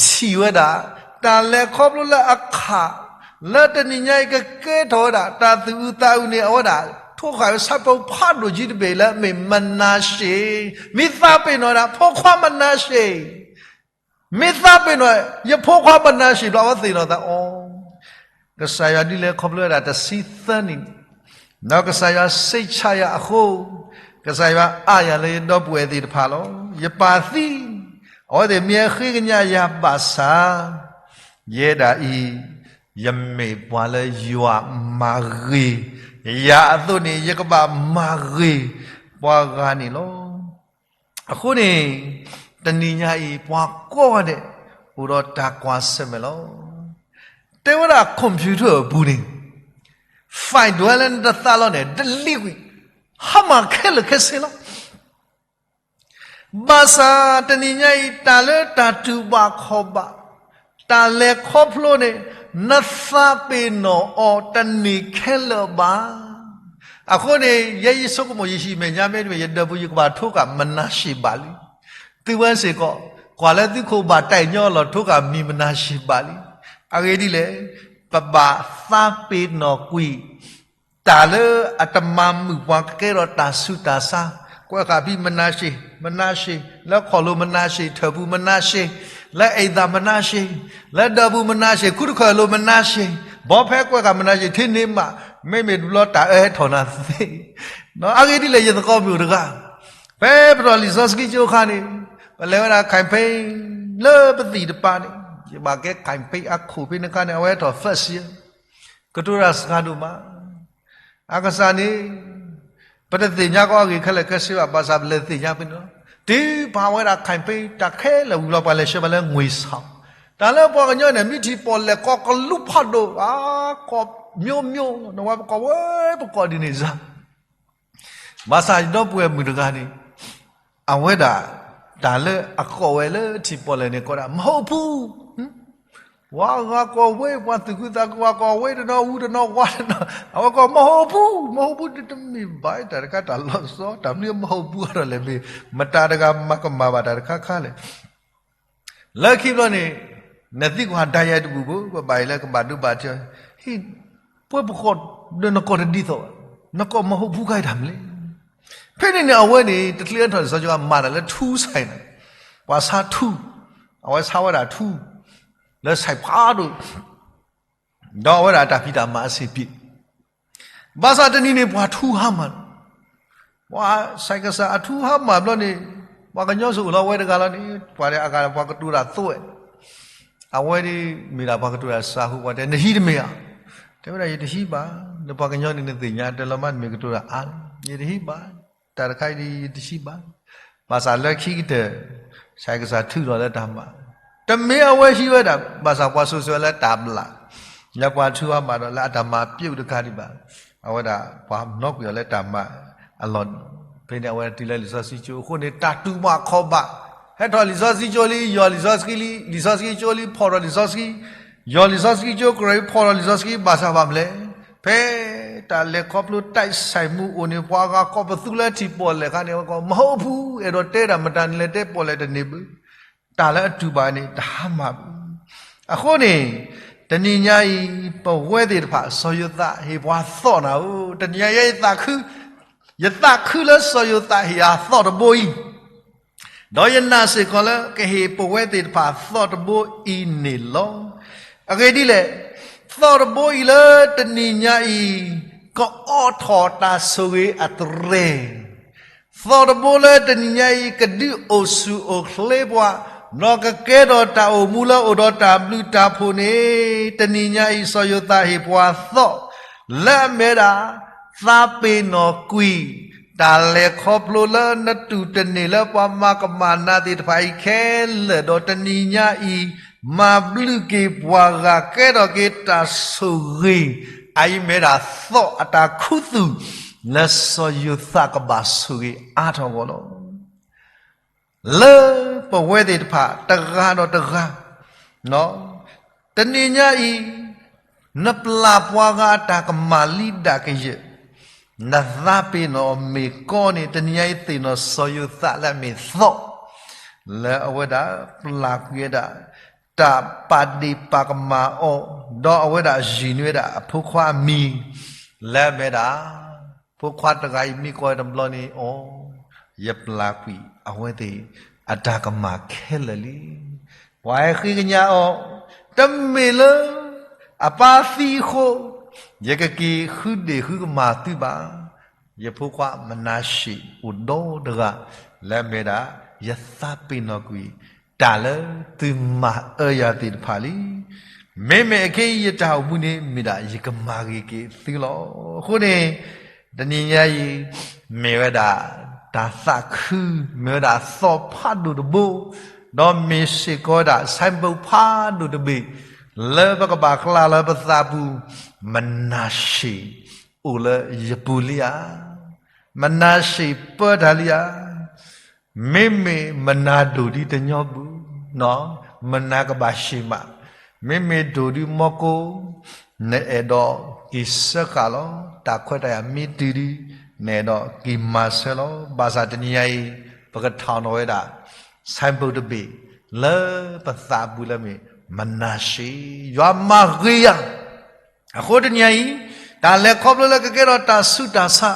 ထံၣ်ဝဲဒၣ် တၢ်လဲၤခီဖျိလၢအခး လၢတနံၤညါအံၤကကဲထီၣ်ဝဲဒၣ် တၢ်သူၣ်အုးသးအုးန့ၣ် အဝဲဒၣ် ထိဃာ်ဝဲဆၣ်ဖိဖးဒိၣ်ကံတဘ့ၣ်လၢအမ့ၢ်မနၤၡ့, မ့ၢ်သးပ့ၤနီၣ်ဝဲဒၣ် ဖိခွါမနၤၡ့ မ့ၢ်သးပ့ၤနီၣ် ယဖိခွါမနၤၡ့ဘျီ အဝဲသ့ၣ်နီၣ်သးအီၤ, ကစၢ်ယွၤဒ်လဲၣ်ခီဖျိဝဲဒၣ်တဆံသၢနံၣ်န့ၣ်, ဒီးကစၢ်ယွၤစံးဆၣ်ယၤအဃိ, ကစၢ်ယွၤအါယၤလၢယဒီပုၢ်ဝဲၢ်သ့ၣ်တဖၣ်လီၤ. ယပၢ်သံ, အဝဲသ့ၣ်မ့ၢ်အဃ့ကညးယၤဘၣ်ဆၣ်, ယဲဒၣ်အံၤ, ယမ့ၢ်ပှၤလၢယွၤမၤဂ့ၤ, ယၤအသိးန့ၣ် ယကဘၣ်မၤဂ့ၤပှၤဂၤန့ၣ်လီၤ. အဃိန့ၣ်, တနံၤညါအံၤ ပှၤကိးဂၤဒဲး အိၣ်ဒီးတၢ်ကွၢ်ဆၢၣ်မဲာ်လီၤ. တဲဝဲဒၣ် computer အပူၤန့ၣ်, file ဒွဲလၢနတသးလီၤန့ၣ် delete ကွံာ်, ဟါမၢ်ခဲလၢာ်ခဲဆ့လီၤ. ဘၣ်ဆၣ်တနံၤညါအံၤ တၢ်လၢတၢ်တူၢ်ဘၣ်ခီၣ်ဘၣ်, တၢ်လဲၤခီဖျိန့ၣ် နသးပ့ၤနီၣ်အီၤတန့ၢ်ခဲလၢာ်ဘၣ်. အဃိန့ၣ် ယဲယဆိကမိၣ်ယဟံၣ်မဲာ်ညါမ့တမ့ၢ် ယဒီပုၢ်ယကဘၣ်ထိဃာ်မနၤၡ့ဘၣ်လံ. သုဝဲစ့ၢ်ကီး, ကွၢ်လၢသုခိၣ်ဘၣ်တၢ်ညီလီၤထိဃာ်မံၤမနၤၡ့ဘၣ်လံ. အဂ့ၢ်ဒ်လဲၣ်, ပဘၣ်သးပ့ၤနီၣ်ကွံာ် တၢ်လၢအတမၤမုာ်ပှၤကကဲထီၣ်တၢ်ဆူးတၢ်ဆါ, ကွဲးဃာ်ဖဲမနၤၡ့, မနၤၡ့, လၢခီၣ်လိၤမနၤၡ့, ထၢၣ်ပူၤမနၤၡ့, လၢအဲၣ်သးမနၤၡ့, လၢဒၢးပူၤမနၤၡ့, ခူတခၢၣ်လိၤမနၤၡ့, ဘီဖဲကွဲးဃာ်မနၤၡ့ ထံန့ၢ်မး, မ့မ့ၢ်တဘျီတၢ်အၢဟဲထီၣ်နၤသ့. အဂ့ၢ်ဒ်လဲၣ် ယသကိးမုၣ်တဂၤ, ဖဲပထီၣ်လံာ်စီဆှံကၠိအခါန့ၣ်, ပလဲၤဝဲဒၣ် campaign လၢပသံၣ်တပၤန့ၣ်, ယဘၣ်ကဲ campaign အခိၣ်ဖဲန့ၣ်အခါန့ၣ် အဝဲထီၣ် first year, ကတိၤတၢ်စှၤဒိၣ်မး. အကစၢ်န့ၣ်, ပတသ့ၣ်ညါကအီၤအဂ့ၢ်ခဲလၢာ်ခဲဆ့ဘၣ်, ဘၣ်ဆၣ်ပလဲၤသ့ၣ်ညါဖဲန့ၣ်လီၤ. တုၤပာ်ဝဲဒၣ် campaign တၢ်ခဲလၢာ်ဝံၤလီၤ ပှၤလဲၤဆှၢပှၤလၢ ငွေဆောင်, တၢ်လၢပှၤကညီန့ၣ် မ့ၢ်ထံၣ်ပီၣ်လဲၣ်ကိးကလူးဖးဒိၣ်, ကိး မျိုးမျိုး, နဝဲပကိးဝဲပကိးဒ်န့ၣ်စ့ၢ် ဘၣ်ဆၣ်ယဒီပုၢ်ဝဲၢ်မုၣ်တဂၤန့ၣ်, အဝဲဒၣ် တၢ်လၢအကိးဝဲလၢထံၣ်ပီၣ်လဲၣ်န့ၣ် ကိးဒၣ် မဟုတ်ဘူး, ပှၤဂၤကိးဝဲ ပှၤသူၣ်ခုသးခု ပှၤကိးဝဲတနီၤ ဝူတနီၤ ဝါတနီၤ, အဝဲကိး မဟုတ်ဘူး, မဟုတ်ဘူး တမ့ၢ်ဘၣ် တၢ်တခါတၢ်လီၤဆီ တၢ်မနုၤ မဟုတ်ဘူး အါထီၣ်လဲၣ် မ့ၢ်မတၤတဂၤမၤကမၣ်ဘၣ်တၢ်တခါခါလဲၣ်. လၢခံဘျီန့ၣ်, နသံကွၢ်ဒၣ်ယဲတပူၤဘၣ်, ပဘၣ်အံၤလၢကဘၣ်ဒိဘၣ်ထံး, ဟ့ၣ်, ပှၤပကိးဒီးနကိးတဒ်သိးဘၣ်, နကိး မဟုတ်ဘူး ခါအံၤတၢ်မနုၤလဲၣ်. ဖဲန့ၣ်န့ၣ် အဝဲန့ၣ် တချုးဟဲထီၣ်လံာ်စီဆှံကီး မၤတၢ်လၢထူဆိုင်န့ၣ်, ပှၤဆါထူ, အဝဲဆါဝဲဒၣ်ထူ, လၢဆိုင်ဖးဒိၣ်, ဒီးအဝဲဒၣ်တၢ်ဖံးတၢ်မၤအဆင်ပြေ ဘၣ်ဆၣ်တနံၤန့ၣ် ပှၤထူဟါမၢ်, ပှၤဆိုင်ကယ် အထူဟါမၢ်ဘျီန့ၣ်, ပှၤကညီစိၤအိၣ်လီၤဝဲတဂၤလီၤန့ၣ် ပှၤအဂၤ ပှၤကတိၤတၢ်သိးဝဲ, အဝဲဒၣ်မ့ၢ်ဒၣ်ပှၤကတိၤတၢ်စှၤဃိ ပှၤတဲ နဟံးတမ့ၢ်ဧါ, တဲဝဲဒၣ် ယတဟံးဘၣ်, နပှၤကညီန့ၣ် နသ့ၣ်ညါတလီၤမး နမ့ၢ်ကတိၤတၢ်အါလီၤ, ယတဟံးဘၣ်, တၢ်တခါအံၤဒ် ယတဟံးဘၣ်. ဘၣ်ဆၣ်လၢခံကတၢၢ် ဆိုင်ကယ်ထုးထီၣ်လၢတၢ်မၤ, တမ့ၢ်အဝဲဟံးဝဲဒၣ် ဘၣ်ဆၣ်ပှၤစိၤဆှၢလၢတၢ်ဘျၣ်, လၢပှၤထူဟါမၢ်ဒီး လၢအတၢ်မၤပျိတခါဒံးဘၣ်, အဝဲဒၣ်ပှၤနီၣ်ကွံာ်အီၤလၢတၢ်မၤအလီၢ်န့ၣ်, ဖဲန့ၣ်အဝဲတုၤလၢလံာ်စီဆှံကၠိအဃိန့ၣ် တၢ်တူၢ်ဘၣ်ခီၣ်ဘၣ်, ဟဲထီၣ်လံာ်စီဆှံကၠိလံ, ယီၢ်လံာ်စီဆှံလံ, လံာ်စီဆှံကၠိလံ, ဖီၣ်ထီၣ်လံာ်စီဆှံ, ယီၢ်လံာ်စီဆှံကၠိ ကရၢ ဖီၣ်ထီၣ်လံာ်စီဆှံ ဘၣ်ဆၣ်ဘၣ်မနုၤလဲၣ်, ဖဲတၢ်လဲၤခီဖျိ တိုက်ဆိုင်မှု အိၣ်န့ၣ် ပှၤဂၤကိးပသူလၢထံၣ်ပီၣ်လဲၣ်အခါန့ၣ် အဝဲကိး မဟုတ်ဘူး, အဲၣ်ဒိးတဲဒၣ်မတၤ နလဲၤတဲပီၣ်လဲၣ်တန့ၢ်ဘၣ်, တၢ်လၢအတူၢ်ဘၣ်န့ၣ် တဟါမၢ်ဘၣ်. အဃိန့ၣ်, တနံၤညါအံၤ ပဝဲသ့ၣ်တဖၣ် စီၤယိၤသးဟ့ၣ်ပှၤသီၣ်နၤဧၢ, တနံၤညါအံၤ ယသးခု, ယသးခုလၢစီၤယိၤသးဟ့ၣ်အသီၣ်တဘိအံၤ ဒီးယနာ်စ့ၢ်ကီးလၢကဟ့ၣ်ပဝဲသ့ၣ်တဖၣ်သီၣ်တဘိအံၤန့ၣ်လီၤ. အဂ့ၢ်ဒ်လဲၣ်, သီၣ်တဘိအံၤလၢတနံၤညါအံၤ ကအိးထီၣ်တၢ်ဆိၣ်ဂ့ၤအသရဲၣ်, သီၣ်တဘိလၢတနံၤညါအံၤ ကဒုးအိၣ်ဆူၣ်အိၣ်ချ့ပှၤ, ဒီးကကဲထီၣ်တၢ်အိၣ်မူလၢအိၣ်ဒီးတၢ်ဘျုးတၢ်ဖှိၣ်န့ၣ်, တနံၤညါအံၤ စီၤယိၤသးဟ့ၣ်ပှၤသီၣ် လၢအမ့ၢ်ဒၣ် သးပ့ၤနီၣ်ကွံာ် တၢ်လဲၤခီဖျိလၢနတူၢ်တန့ၢ်လၢပှၤမၤကမၣ်နၤသ့ၣ်တဖၣ်အံၤခဲလၢာ် ဒီးတနံၤညါအံၤ မၤဘျုးက့ၤပှၤဂၤ ကဲထီၣ်က့ၤတၢ်ဆိၣ်ဂ့ၤ, အအံၤမ့ၢ်ဒၣ်သီၣ်အတၢ်ခူသူၣ် လၢစီၤယိၤသးကဘၣ်ဆိၣ်ဂ့ၤအါထီၣ်အဂီၢ်လီၤ. လၢပဝဲသ့ၣ်တဖၣ်တဂၤဒီးတဂၤ, တနံၤညါအံၤ နပျၢ်ပှၤဂၤအတၢ်ကမၣ်လံဒၣ်ကယဲၢ်, နသးပ့ၤနီၣ်အီၤမ့ၢ်ကီန့ၣ် တနံၤညါအံၤသ့ၣ်နီၣ်စီၤယိၤသးလၢအမ့ၢ်သီၣ်, လၢအဝဲဒၣ်ပျၢ်ကွံာ်ဝဲဒၣ် တၢ်ပာ်ဒ့ၣ်ပာ်ကမၣ်အီၤ, ဒီးအဝဲဒၣ်ယုၢ်န့ၢ်ဝဲဒၣ်အဖိခွါအမံၤ, လၢအမ့ၢ်ဒၣ် ဖိခွါတဂၤအံၤမ့ၢ်ကီတဘျီန့ၣ်အီၤ, ယပျၢ်ကွံာ်အဝဲသ့ၣ်အတၢ်ကမၣ်ခဲလၢာ်လံ. ပှၤဟဲဃ့ကညးအီၤ, တမ့ၢ်လၢအပၢ်သံအဃိ ယကက့ၤဃုဒ့ၣ်ဃုကမၣ်သုဘၣ်. ယဖိခွါမနၤၡ့ၣ်အိၣ်ဒီတဂၤ, လၢအမ့ၢ်ဒၣ် ယသးပ့ၤနီၣ်ကွံာ်တၢ်လၢသုမၤအၢယၤသ့ၣ်တဖၣ်လံ. မ့မ့ၢ်အခဲအံၤယတၢ်အိၣ်မူန့ၣ် မ့ၢ်ဒၣ်ယကမၤဂ့ၤက့ၤသုလီၤ. အဃိန့ၣ် တနံၤညါအံၤ မ့ၢ်ဝဲဒၣ်တၢ်သးခု, မ့ၢ်ဝဲဒၣ်သီၣ်ဖးဒိၣ်တဘိ, ဒီးမ့ၢ်စ့ၢ်ကီးဝဲဒၣ် signboard ဖးဒိၣ်တဘ့ၣ် လၢပကဘၣ်ကျါလၢပသးပူၤ, မနၤၡ့ၣ်အိၣ်လၢယပူၤလံဧါ. မနၤၡ့ၣ်ပၢတၢ်လံဧါ. မ့မ့ၢ်မနၤဒိၣ်ဒ်တညီပူၤ, မနၤကဘၣ်ၡ့ၣ်မး, မ့မ့ၢ်ဒိၣ်ဒ်မီကိ, နအဲၣ်ဒိးက့ၤစၢဃာ်လီၤ. တၢ်ခွဲးတၢ်ယာ်မ့ၢ်တုၤဒံး, နအဲၣ်ဒိးက့ၤမၤဆၢလီၤ. ဘၣ်ဆၣ်တနံၤညါအံၤ ပကထီၣ်နီၣ်ဝဲဒၣ် signboard တဘ့ၣ် လၢပသးပူၤလၢမ့ၢ် မနၤၡ့ၣ်, ယွၤမၤဂ့ၤယၤ. အဃိတနံၤညါအံၤ တၢ်လဲၤခီဖျိလၢကကဲထီၣ်တၢ်ဆူးတၢ်ဆါ,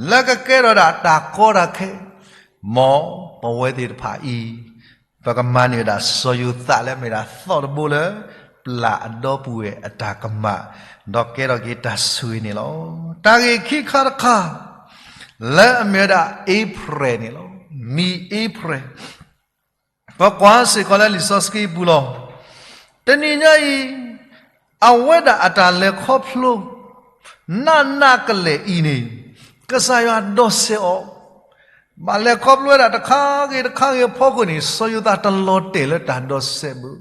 လၢကကဲထီၣ်ဒၣ်တၢ်ကီတၢ်ခဲ, မ်ပဝဲသ့ၣ်တဖၣ်အံၤ ပကမၤန့ၢ်ဝဲဒၣ်စီၤယိၤသးလၢအမ့ၢ်ဒၣ်သီၣ်တဘိလၢ ပျၢ်အဒီပုၢ်ဝဲၢ်အတၢ်ကမၣ်, ဒီးကဲထီၣ်က့ၤတၢ်ဆိၣ်ဂ့ၤန့ၣ်လီၤ. တၢ်ဂ့ၢ်ခံခါတခါ လၢအမ့ၢ်ဝဲဒၣ် April န့ၣ်လီၤ. မံၤ April ပကွၢ်စ့ၢ်ကီးလၢလံာ်စီဆှံပူၤလီၤ. တနံၤညါအံၤ အဝဲဒၣ်အတၢ်လဲၤခီဖျိ နးနးကလဲာ်အံၤန့ၣ် ကစၢ်ယွၤဒိးစဲးအီၤ, ဘၣ်လဲၤခီဖျိဝဲဒၣ်တခါဂ့ၤတခါဂ့ၤအဖီခိၣ်န့ၣ် စီၤယိၤသးတလီၤတဲာ်လၢတၢ်ဒိးစဲးဘၣ်.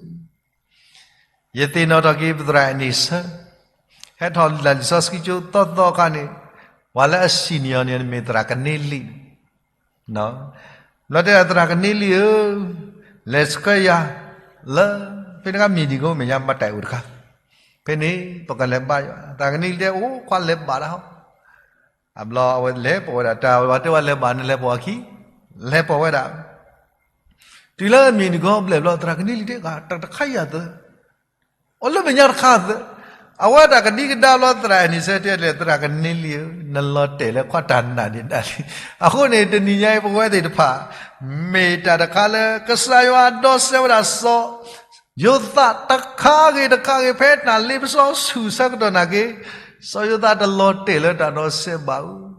ယသ့ၣ်နီၣ်ထီၣ်က့ၤပသရၣ်အနံၣ်ဆၢ, ဟဲထီၣ်လၢလံာ်စီဆှံကၠိသီသီအခါန့ၣ်, ပှၤလၢအစံၣ်န့ၢ်အီၤန့ၣ် မ့ၢ်သရၣ်ကန့လံ, ဘျီတဲသရၣ်ကန့လံဧၢ, လဲၤဆှၢယၤလၢ ဖဲန့ၣ်အခါ မံၤဒံကိမဲာ်ညါမၤတၢ်အိၣ်တခါ, ဖဲန့ၣ် ပကလဲၤဘါယွၤ, သရၣ်ကန့လံတဲ အိၣ်ခွါလဲၤဘၣ်တၢ်ဟီ, အဘျီအဝဲလဲၤပိာ်ဝဲဒၣ်, တၢ်ဝဲတဲဝဲလဲၤဘၣ်န့ၣ် လဲၤပိာ်အခံ, လဲၤပိာ်ဝဲဒၣ်, တုၤလၢအမံၤဒံကိဘျဲၣ်ဘျီ သရၣ်ကန့လံတဲ တခါယၤသၢ အိၣ်လၢမဲာ်ညါတခါသၢ, အဝဲတၢ်ကဒံကဒါလီၤ သရၣ်အနံၣ်ဆၢတဲလဲၣ် သရၣ်ကန့လံဧၢ, နလီၤတဲာ်လၢခီၣ်တၢ်နးန့ၣ်ဒၣ်လံ. အဃိန့ၣ် တနံၤညါအံၤပဝဲသ့ၣ်တဖၣ် မ့ၢ်တၢ်တခါလၢ ကစၢ်ယွၤဒိးစဲးဝဲဒၣ်စီၤယိၤသးတခါဂ့ၤတခါဂ့ၤ ဖဲတၢ်လ့ပစီဆူၣ်ဆၢကတီၢ်နာ်က့, စီၤယိၤသးတလီၤတဲာ်လၢတၢ်ဒိးစဲးဘၣ်ဧိၤ,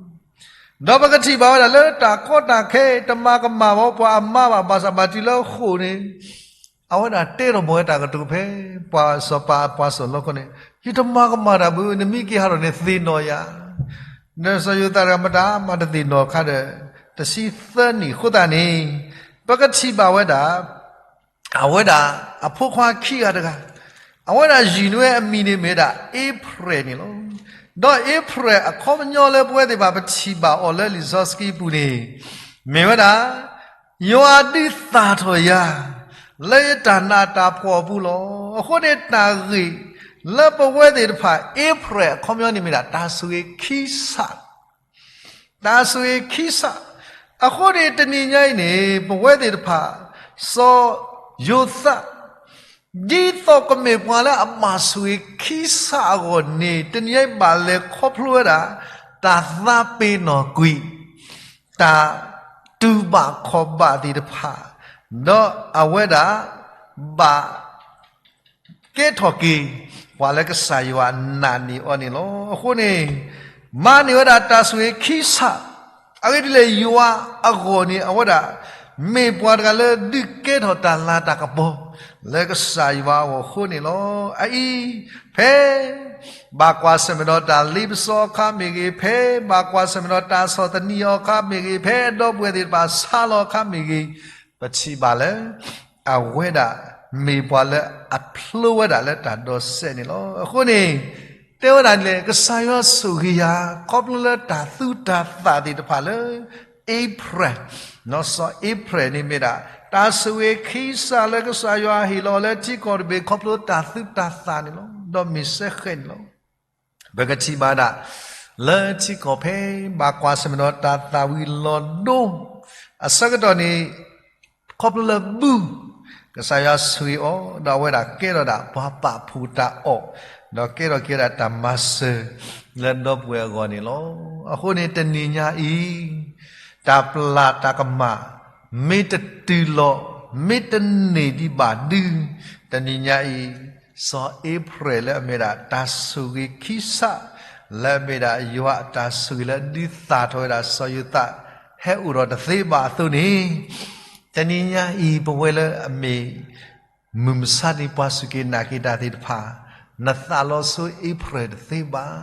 ဒီးပကထံၣ်ဘၣ်ဝဲဒၣ်လၢတၢ်ကီတၢ်ခဲ တမၤကမၣ်ဘၣ်ပှၤအမါဘၣ် ဘၣ်ဆၣ်ဘၣ်တုၤလၢဃိာ်န့ၣ် အဝဲဒၣ်တဲထီၣ်ဘၣ်ဝဲတၢ်ကတိၤဖဲ ပှၤစီၤပၤအပှၤစီၤလီခီန့ၣ် ယတမၤကမၣ်တၢ်ဘၣ်ဧိၤ နမ့ၢ်က့ၤဟးထီၣ်န့ၣ်သ့ၣ်နီၣ်ယၤ, ဒီးစီၤယိၤသးတဂၤမတၤမၤတသ့ၣ်နီၣ်ခါဒီး တဆံသၢနံၣ်အဃိသတးန့ၣ် ပကထံၣ်ဘၣ်ဝဲဒၣ် အဝဲဒၣ်အဖိခွါခံဂၤတဂၤ, အဝဲဒၣ်ယုၢ်န့ၢ်ဝဲအမံၤန့ၣ်မ့ၢ်ဝဲဒၣ် April န့ၣ်လီၤ. ဒီး April အခီပညီလၢပဝဲသ့ၣ်တဖၣ်ပထံၣ်ဘၣ်အီၤလၢလံာ်စီဆှံပူၤန့ၣ် မ့ၢ်ဝဲဒၣ် ယွၤဒုးသၣ်ထီၣ်ယၤ လၢယတၢ်နးတၢ်ဖှီၣ်အပူၤလီၤ. အဃိန့ၣ်တၢ်ဂ့ၢ်လၢပဝဲသ့ၣ်တဖၣ် April အခီပညီန့ၣ်မ့ၢ်ဒၣ် တၢ်ဆိၣ်ဂ့ၤခံဆး တၢ်ဆိၣ်ဂ့ၤခံဆး, အဃိန့ၣ်တနံၤညါအံၤန့ၣ် ပဝဲသ့ၣ်တဖၣ် စီၤယိၤသး ဒ်သိးကမ့ၢ်ပှၤလၢအဘၣ်ဆိၣ်ဂ့ၤခံဆးအဂီၢ်န့ၣ် တနံၤညါအံၤဘၣ်လဲၤခီဖျိဝဲဒၣ် တၢ်သးပ့ၤနီၣ်ကွံာ် တၢ်တူၢ်ဘၣ်ခီၣ်ဘၣ်သ့ၣ်တဖၣ်, ဒီးအဝဲဒၣ်ဘၣ် ကဲထီၣ်က့ၤ ပှၤလၢကစၢ်ယွၤနာ်န့ၢ်အီၤန့ၣ်လီၤ. အဃိန့ၣ် မၤန့ၢ်ဝဲဒၣ်တၢ်ဆိၣ်ဂ့ၤခံဆး, အဂ့ၢ်ဒ်လဲၣ်ယွၤအဂီၢ်န့ၣ် အဝဲဒၣ် မ့ၢ်ပှၤတဂၤလၢဒုးကဲထီၣ်တၢ်လၤတၢ်ကပီၤ လၢကစၢ်ယွၤအဂီၢ်အဃိန့ၣ်လီၤ. အအံၤ ဖဲ ဘၣ်ကွၢ်ဆၢၣ်မဲာ်ဒီးတၢ်လ့ပစီအခါမ့ၢ်ဂ့ၤ, ဖဲဘၣ်ကွၢ်ဆၢၣ်မဲာ်ဒီးတၢ်ဆီၣ်သနံးအီၤအခါမ့ၢ်ဂ့ၤ, ဖဲအဒီပုၢ်ဝဲၢ်သ့ၣ်တဖၣ်ဆါလီၤအခါမ့ၢ်ဂ့ၤ, ပထံၣ်ဘၣ်လၢ အဝဲဒၣ်မ့ၢ်ပှၤလၢအဖျိဝဲဒၣ်လၢတၢ်ဒိးစဲးန့ၣ်လီၤ. အဃိန့ၣ် တဲဝဲဒၣ်န့ၣ်လဲၣ် ကစၢ်ယွၤဆိၣ်ဂ့ၤယၤ ခီဖျိလၢတၢ်သူတၢ်သၣ်သ့ၣ်တဖၣ်လၢ April, စီၤ April န့ၣ်မ့ၢ်ဒၣ် တၢ်ဆိၣ်ဂ့ၤခံစးလၢကစၢ်ယွၤဟ့ၣ်လီၤလၢထံကီၢ်တဘ့ၣ် ခီဖျိတၢ်သူတၢ်သၣ်န့ၣ်လီၤ. ဒီးမ့ၢ်စဲဃဲးန့ၣ်လီၤ. ပကထံၣ်ဘၣ်ဒၣ် လၢထံကီၢ်ဖဲဘၣ်ကွၢ်ဆၢၣ်မဲာ်ဒီးတၢ်သၣ်ဝံၤလီၤဒိ အဆၢကတီၢ်န့ၣ် ခီဖျိလၢဘူၣ် ကစၢ်ယွၤဆိၣ်ဂ့ၤအီၤ ဒီးအဝဲဒၣ်ကဲထီၣ်ဒၣ်ပှၤပာ်ဖှိၣ်တၢ်အီၣ် ဒီးကဲထီၣ်က့ၤဝဲဒၣ်တၢ်မၤစၢၤလၢဒီပုၢ်ဝဲၢ်အဂီၢ်န့ၣ်လီၤ. အဃိန့ၣ်တနံၤညါအံၤ တၢ်ပျၢ်တၢ်ကမၣ် မ့ၢ်တတုၤလီၤ မ့ၢ်တန့ၢ်ဒံးဘၣ်ဒု တနံၤညါအံၤ စီၤအ့ဖြဲၣ်လၢအမ့ၢ်ဒၣ်တၢ်ဆိၣ်ဂ့ၤခံစး လၢအမ့ၢ်ဒၣ်ယွၤအတၢ်ဆိၣ်ဂ့ၤလၢဒုးသၣ်ထီၣ်ဝဲဒၣ်စီၤယိၤသး ဟဲအိၣ်ဒီးတသ့ဘၣ်အသိးန့ၣ် တနံၤညါအံၤ ပဝဲလၢအမ့ၢ် မုၢ်မဆါတနံၤပှၤစူၢ်က့ၤနာ်က့ၤတၢ်သ့ၣ်တဖၣ် နသးလီၤဆိအ့ဖြဲၣ်တသ့ဘၣ်.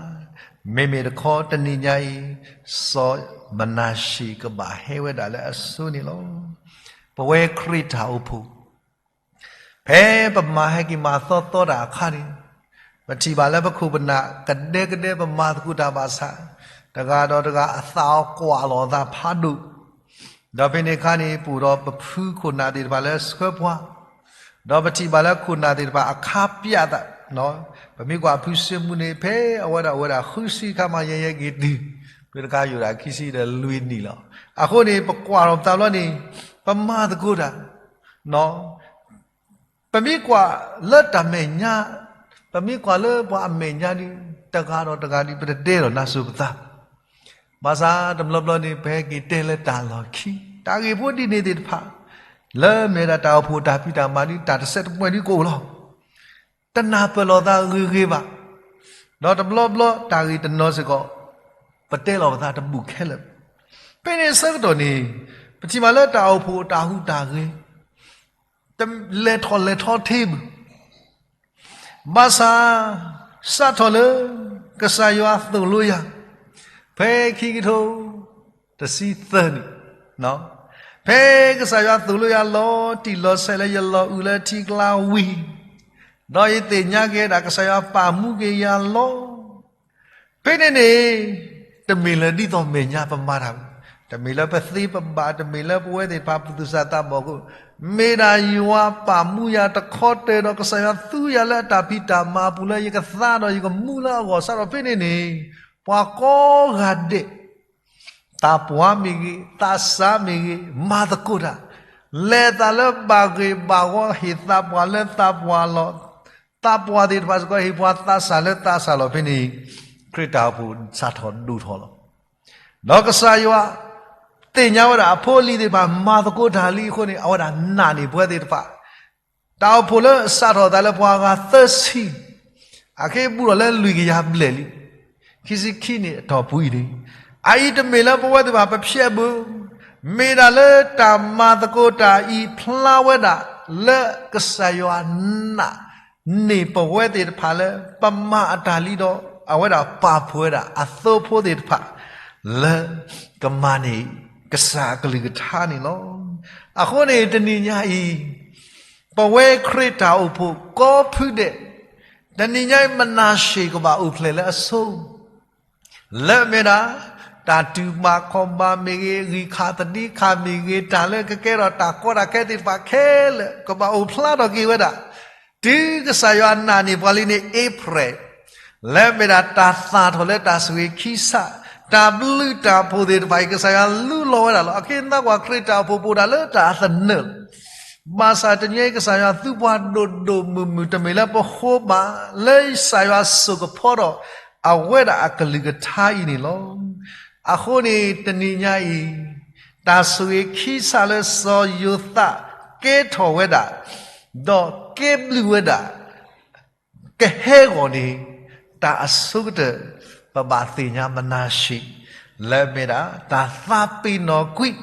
မ့မ့ၢ်တခီတနံၤညါအံၤ စီၤမနၤၡ့ၣ်ကဘၣ်ဟဲဝဲဒၣ်လၢအစိၤန့ၣ်လီၤ. ပဝဲခရံာ်တၢ်အိၣ်ဖှိၣ် ဖဲပမၤဟဲက့ၤမၤသီသီတၢ်အခါန့ၣ် ပထံၣ်ဘၣ်လၢပခိၣ်ပနၢ်ကဒဲကဒဲ ပမၤသကိးတၢ်ဘၣ်ဆၣ် တဂၤဒီးတဂၤအသးအီၤကွၢ်လီၤအသးဖးဒိၣ် ဒီးဖဲန့ၣ်အခါန့ၣ် ပအိၣ်ဒီးပဖုခိၣ်နၢ်သ့ၣ်တဖၣ်လၢဆှၢပှၤ, ဒီးပထံၣ်ဘၣ်လၢခိၣ်နၢ်သ့ၣ်တဖၣ်အခါပၠးသး, ပမ့ၢ်ကွၢ်ဖုစ့မူန့ၣ် ဖဲအဝဲဒၣ်အိၣ်ဝဲဒၣ်ဃုဆံခါမး ယဲယဲက့ၤတုၤ ဖုတခါယိာ်ဒၣ်ခံဆံဒီးလွံၢ်နံၣ်လီၤ. အဃိန့ၣ် ပကွၢ်ထီၣ်ပသးဘျီန့ၣ် ပမၤသကိးတၢ် ပမ့ၢ်ကွၢ်လၢတၢ်မဲာ်ညါ, ပမ့ၢ်ကွၢ်လၢပှၤအမဲာ်ညါဒီး တဂၤဒီးတဂၤဒီး ပတတဲလီၤနါစိၤပသး, ဘၣ်ဆၣ်တဘျီဘျီန့ၣ် ပဟဲက့ၤတဲလၢတၢ်လီၢ်ခံ တၢ်ဂ့ၢ်ဖိဒ်န့ၣ်သ့ၣ်တဖၣ် လၢမ့ၢ်ဒၣ်တၢ်အိၣ်ဖှိၣ်တၢ်ဖံးတၢ်မၤဒီး တၢ်တစဲးတမှဲၤဒီးကအိၣ်လီၤ. တနၢ်ပၢၢ်လီၤသးဂ့ၤဂ့ၤဘၣ်, ဒီးတဘျီဘျီတၢ်ဂ့ၢ်တနီၤစ့ၢ်ကီး ပတဲလီၤပသးတဘူၣ်ခဲလၢာ်. ဖဲန့ၣ်အဆၢကတီၢ်န့ၣ် ပထံၣ်ဘၣ်လၢတၢ်အိၣ်ဖှိၣ်တၢ်ဟူးတၢ်ဂဲၤ လဲၤထီၣ်လဲၤထီထဲပူၤ ဘၣ်ဆၣ် စးထီၣ်လၢ ကစၢ်ယွၤသိၣ်လိယၤ ဖဲခံကထိ တဆံသၢန့ၣ်, ဖဲကစၢ်ယွၤသိၣ်လိယၤလီၤတံၢ်လီၤဆဲးလၢယလီၤအုးလၢထံကျါဝံၤ, ဒီးယသ့ၣ်ညါက့ၤဒၣ်ကစၢ်ယွၤပာ်မူက့ၤယၤလီၤ. ဖဲန့ၣ်န့ၣ် တမ့ၢ်လၢဒ်သိးမဲာ်ညါပမၤတၢ်, တမ့ၢ်လၢပသ့ပဘၣ်, တမ့ၢ်လၢပဝဲသ့ၣ်တဖၣ်ပသူၣ်စၢ်သးဘီၣ်အဃိ, မ့ၢ်ဒၣ်ယွၤပာ်မူယၤတခီတၢၢ်ဒီး ကစၢ်ယွၤသူယၤလၢအတၢ်ဖံးတၢ်မၤအပူၤလၢယကသါဒီးယကမူလၢအဂီၢ်စးထီၣ်ဖဲန့ၣ်န့ၣ်, ပှၤကိးဂၤဒဲး သးပှၢ်မ့ၢ်ဂ့ၤ, သးစၢ်မ့ၢ်ဂ့ၤ, မၤသကိးတၢ်, လဲၤသးလၢဘၣ်ဂ့ၢ်ဘၣ်ဝီ ဟ့ၣ်သးပှၢ်လၢသးပှၢ်လီၤ. သးပှၢ်သ့ၣ်တဖၣ်စ့ၢ်ကီး ဟ့ၣ်ပှၤသးစၢ်လၢသးစၢ်လီၤ. ဖဲန့ၣ် ခရံာ်တၢ်အိၣ်ဖှိၣ်စးထီၣ်ဒိၣ်ထီၣ်လီၤ. ဒီးကစၢ်ယွၤ သ့ၣ်ညါဝဲဒၣ်အဖိအလံၤသ့ၣ်တဖၣ် မၤသကိးတၢ်လံအဃိန့ၣ် အဝဲဒၣ်နာ်န့ၢ်ပဝဲသ့ၣ်တဖၣ် တၢ်အိၣ်ဖှိၣ်လၢစးထီၣ်သးလၢပှၤဂၤသၢဆံ, အခဲအံၤဘူးထီၣ်လၢလွံၢ်ကယၤဘျဲၣ်လံ, ခံဆံခံနံၣ်အတီၢ်ပူၤအံၤန့ၣ်, အအံၤတမ့ၢ်လၢပဝဲသ့ၣ်တဖၣ်ပဖျဲးဘၣ်, မ့ၢ်ဒၣ်လၢတၢ်မၤသကိးတၢ်အံၤဖျါဝဲဒၣ်လၢကစၢ်ယွၤနာ် န့ၢ်ပဝဲသ့ၣ်တဖၣ်လၢ ပမၤအတၢ်လံဒီး အဝဲဒၣ်ပာ်ဖှိၣ်ဝဲဒၣ်အသိဖိသ့ၣ်တဖၣ် လၢကမၤန့ၢ်ကစၢ်အကလုၢ်ကထါန့ၣ်လီၤ. အဃိန့ၣ်တနံၤညါအံၤ ပဝဲခရံာ်တၢ်အိၣ်ဖှိၣ်ကိးဖုဒဲး, တနံၤညါအံၤ မနၤၡ့ၣ်ကဘၣ်အိၣ်ဖျဲၣ်လၢအဆိ လၢအမ့ၢ်ဒၣ် တၢ်တူၢ်ဘၣ်ခီၣ်ဘၣ်မ့ၢ်ဂ့ၤ, ဂံၢ်ခးသဒံခးမ့ၢ်ဂ့ၤ, တၢ်လၢကကဲထီၣ်တၢ်ကီတၢ်ခဲသ့ၣ်တဖၣ်ခဲလၢာ် ကဘၣ်အိၣ်ဖျါထီၣ်က့ၤဝဲဒၣ်, တုၤကစၢ်ယွၤနာ်န့ၢ်ပှၤလံန့ၣ် အ့ဖြဲၣ် လၢအမ့ၢ်ဒၣ်တၢ်သၣ်ထီၣ်လၢတၢ်ဆိၣ်ဂ့ၤခံစး, တၢ်ဘျုးတၢ်ဖှိၣ်သ့ၣ်တဖၣ်အံၤ ကစၢ်ယွၤလူလီၤဝဲဒၣ်လီၤ. အဃိသတးပှၤခရံာ်တၢ်အိၣ်ဖှိၣ်ပအိၣ်ဒၣ်လၢတၢ်အသနၢၣ်လီၤ. ဘၣ်ဆၣ်တနံၤအံၤ ကစၢ်ယွၤသူပှၤဒိၣ်ဒိၣ်မုၢ်မုၢ် တမ့ၢ်လၢပဃိဘၣ်, လၢကစၢ်ယွၤစိာ်ကဖီထီၣ် အဝဲဒၣ်အကလုၢ်ကထါအံၤန့ၣ်လီၤ. အဃိန့ၣ် တနံၤညါအံၤ တၢ်ဆိၣ်ဂ့ၤခံစးလၢစီၤယိၤသးကဲထီၣ်ဝဲဒၣ်, ဒီးကဲဘျုးဝဲဒၣ် ကဟဲဂီၤန့ၣ် တၢ်အဆိကတၢၢ် ပဘၣ်သ့ၣ်ညါမနၤၡ့ၣ် လၢအမ့ၢ်ဒၣ် တၢ်သးပ့ၤနီၣ်ကွံာ်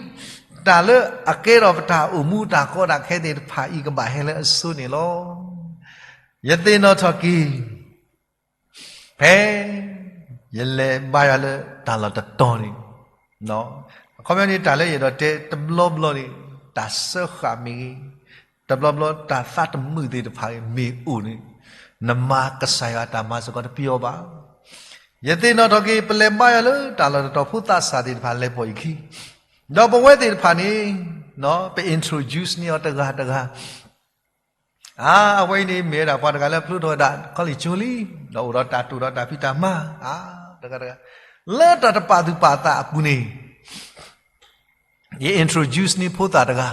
တၢ်လၢအကဲထီၣ်ပတၢ်အိၣ်မူတၢ်ကီတၢ်ခဲသ့ၣ်တဖၣ်အံၤ ကဘၣ်ဟဲလၢအဆိန့ၣ်လီၤ. ယသ့ၣ်နီၣ်ထီၣ်က့ၤ ဖဲ ယလဲၤဘါယွၤလၢတၢ်လီၢ်တတီၤန့ၣ်, အခီပညီန့ၣ် တၢ်လၢယအဲၣ်ဒိးတဲတဘျီဘျီန့ၣ် တၢ်စၢဃာ်မ့ၢ်ဂ့ၤ, တဘျီဘျီတၢ်သးတမုာ်သ့ၣ်တဖၣ်မ့ၢ်အိၣ်န့ၣ် နမၤကစၢ်ယွၤတၢ်မၤစ့ၢ်ကီးတပျီဘၣ်. ယသ့ၣ်နီၣ်ထီၣ်က့ၤ ပလဲၤဘါယွၤလၢတၢ်လီၢ်တတီၤ ဖိသးစၢ်သ့ၣ်တဖၣ်လဲၤပိာ်ယခံ, ဒီးပဝဲသ့ၣ်တဖၣ်န့ၣ် ပ introduce န့ၢ်အီၤတဂၤတဂၤ အါ, အဝဲအံၤန့ၣ် မ့ၢ်ဝဲဒၣ်ပှၤတဂၤလၢဖျိထီၣ်ဝဲဒၣ် college လံ, ဒီးအိၣ်ဒီးတၢ်တိာ်ဒီးတၢ်ဖံးတၢ်မၤ, အါ, တဂၤတဂၤ, လၢတၢ်တပာ်သူၣ်ပာ်သးအပူၤန့ၣ် ယ introduce န့ၢ်ဖိသၣ်တဂၤ,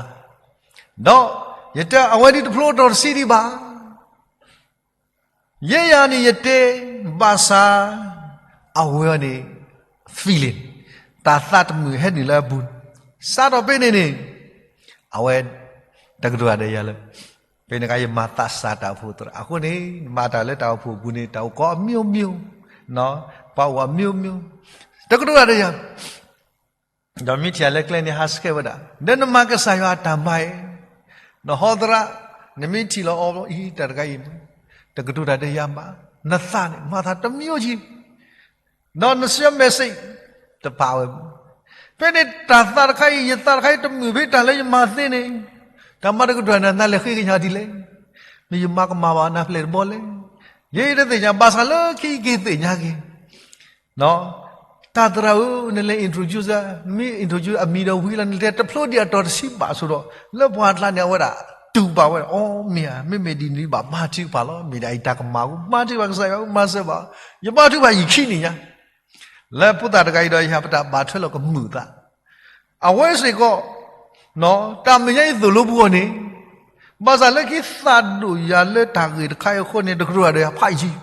ဒီးယတဲအဝဲဒ်တဖျိအတီၤတဆံဒံးဘၣ်. ယဲယၤန့ၣ်ယတဲ, ဘၣ်ဆၣ် အဝဲန့ၣ် feeling တၢ်သးတမုာ်ဟဲနုာ်လၢအပူၤ, စးထီၣ်ဖဲန့ၣ်န့ၣ် အဝဲ တကတိၤတၢ်ဒီးယၤလၢ ဖဲန့ၣ်အခါယမၤသးစၢ်တၢ်အိၣ်ဖှိၣ်သရၣ်, အဃိန့ၣ် မၤတၢ်လၢတၢ်အိၣ်ဖှိၣ်အပူၤန့ၣ် တၢ်အိၣ်ကီးအမျိုးမျိုး, ပှၤအိၣ်အမျိုးမျိုး, တကတိၤတၢ်ဒီးယၤ ဒီးမ့ၢ်ထံၣ်အလၢကျဲန့ၣ် ဟးဆှဲဝဲဒၣ်, ဒီးနမၤကစၢ်ယွၤအတၢ်မၤအံၤ, နဟီသရၣ်, နမ့ၢ်ထံၣ်လီၤအီၤအံၤ တၢ်တဂၤအံၤ, တကတိၤတၢ်ဒီးယၤဘၣ်, နသးန့ၣ် မၤသးတမံၤအိၣ်ကံ, ဒီးန share message တပာ်ဝဲ, ဖဲန့ၣ်တၢ်သးတခါအံၤ ယသးတခါအံၤတမုာ်ဖဲတၢ်လၢယမၤသ့န့ၣ်, တၢ်မၤတကတိၤနၤ နလဲၤဃ့ကညးဒ်လဲၣ်, မ့ၢ်ယမၤကမၣ်ဘၣ်နၤဖျဲၣ်တဘီလဲၣ်, ယဲယတသ့ၣ်ညါ ဘၣ်ဆၣ်လၢခံက့ၤသ့ၣ်ညါက့ၤ တၢ်သရၣ်ဧၢ, နလဲၤ introduce မ့ၢ် introduce အမံၤဒီးဝံၤလီၤ နတဲတဖျိဒံးအတီၤတဆံဘၣ်ဆိဒီး လၢပှၤကျါန့ၣ် အဝဲဒၣ်တူၢ်ဘၣ်ဝဲဒၣ်, အီ မ့ၢ်ဧါ, မ့မ့ၢ်ဒ်န့ၣ်ဘၣ် ဘါထုကဖၣ်လီၤ, မ့ၢ်ဒ်အံၤတၢ်ကမၣ်ဧိၤ ဘါထုကဖၣ်ကစၢ်ယွၤဧိၤ မၤစၢၤဘၣ်, ယဘါထုကဖၣ်ယခံနံၣ်ညါ, လၢဖိသၣ်တဂၤအံၤဒီးယၤပတၢ်ဘၣ်ထွဲလီၤကမုာ်သး, အဝဲစ့ၢ်ကီး တၢ်မဲာ်ညါအံၤသိၣ်လိပူၤအီၤန့ၣ်, ဘၣ်ဆၣ်လၢခံသးဒိၣ်ယၤလၢတၢ်ဂ့ၢ်တခါအံၤအဃိန့ၣ် တကတိၤတၢ်ဒီးယၤဖးယံၤ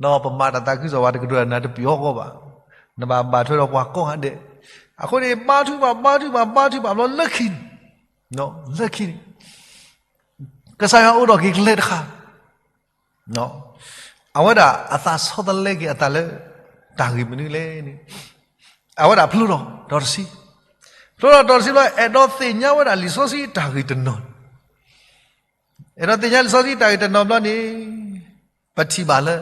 ဒီးပမၤတၢ်သးခုကစီၣ်ဘၣ် တကတိၤတၢ်နၤတပျီၤအဂီၢ်ဘၣ်, နဘၣ်ဘၣ်ထွဲဒီးပှၤကိးဂၤဒဲး, အဃိန့ၣ် ဘါထုကဖၣ် ဘါထုကဖၣ် ဘါထုကဖၣ်ဘျီလၢခံန့ၣ်, လၢခံန့ၣ် ကစၢ်ယွၤအိးထီၣ်က့ၤကျဲတခါ, အဝဲဒၣ်အသးဆီတလဲက့ၤအသးလၢ တၢ်ဂ့ၢ်မနုၤလဲၣ်န့ၣ်, အဝဲဒၣ်ဖျိထီၣ်တီၤတဆံ, ဖျိထီၣ်တီၤတဆံဘျီ အဲၣ်ဒိးသ့ၣ်ညါဝဲဒၣ်လံာ်စီဆှံတၢ်ဂ့ၢ်တနီၤ အဲၣ်ဒိးသ့ၣ်ညါလံာ်စီဆှံတၢ်ဂ့ၢ်တနီၤဘျီန့ၣ်, ပထံၣ်ဘၣ်လၢ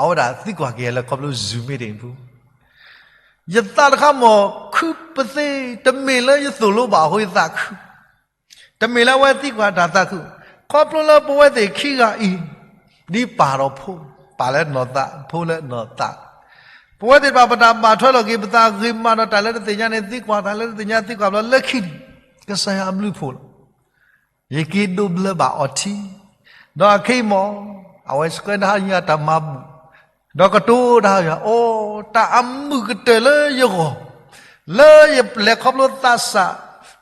အဝဲဒၣ်သံကွၢ်က့ၤလၢခီဖျိ Zoom meeting အပူၤ, ယသးတခါမ့ၢ်ခုပသ့, တမ့ၢ်လၢယသိၣ်လိဘၣ်အဃိယသးခု, တမ့ၢ်လၢအဝဲသံကွၢ်တၢ်သးခု, ခီဖျိလၢပဝဲသ့ၣ်ခံဂၤအံၤ ဒ်ပၢ်ဒီးဖိ, ပၢ်လၢနီၢ်သး ဖိလၢနီၢ်သး, ပဝဲသ့ၣ်တဖၣ်ပတၢ်ဘၣ်ထွဲလီၤက့ၤပသးဂ့ၤမးဒီးတၢ်လၢတသ့ၣ်ညါန့ၣ် သံကွၢ်တၢ်လၢတသ့ၣ်ညါသံကွၢ်ဘျီလၢခံန့ၣ်, ကစၢ်ယွၤအဘျုးအဖှိၣ်လီၤ. ယက့ၤဒိးဘျၢဘၣ်အီၤထံ, ဒီးအခဲအံၤမ့ၢ် အဝဲဆှၢဒၣ်ယၤတၢ်မၤဘူၣ်, ဒီးကတိၤဒၣ်ယၤ အိ တၢ်အမုာ်ကတၢၢ်လၢယဂီၢ်, လၢယလဲၤခီဖျိသးစၢ်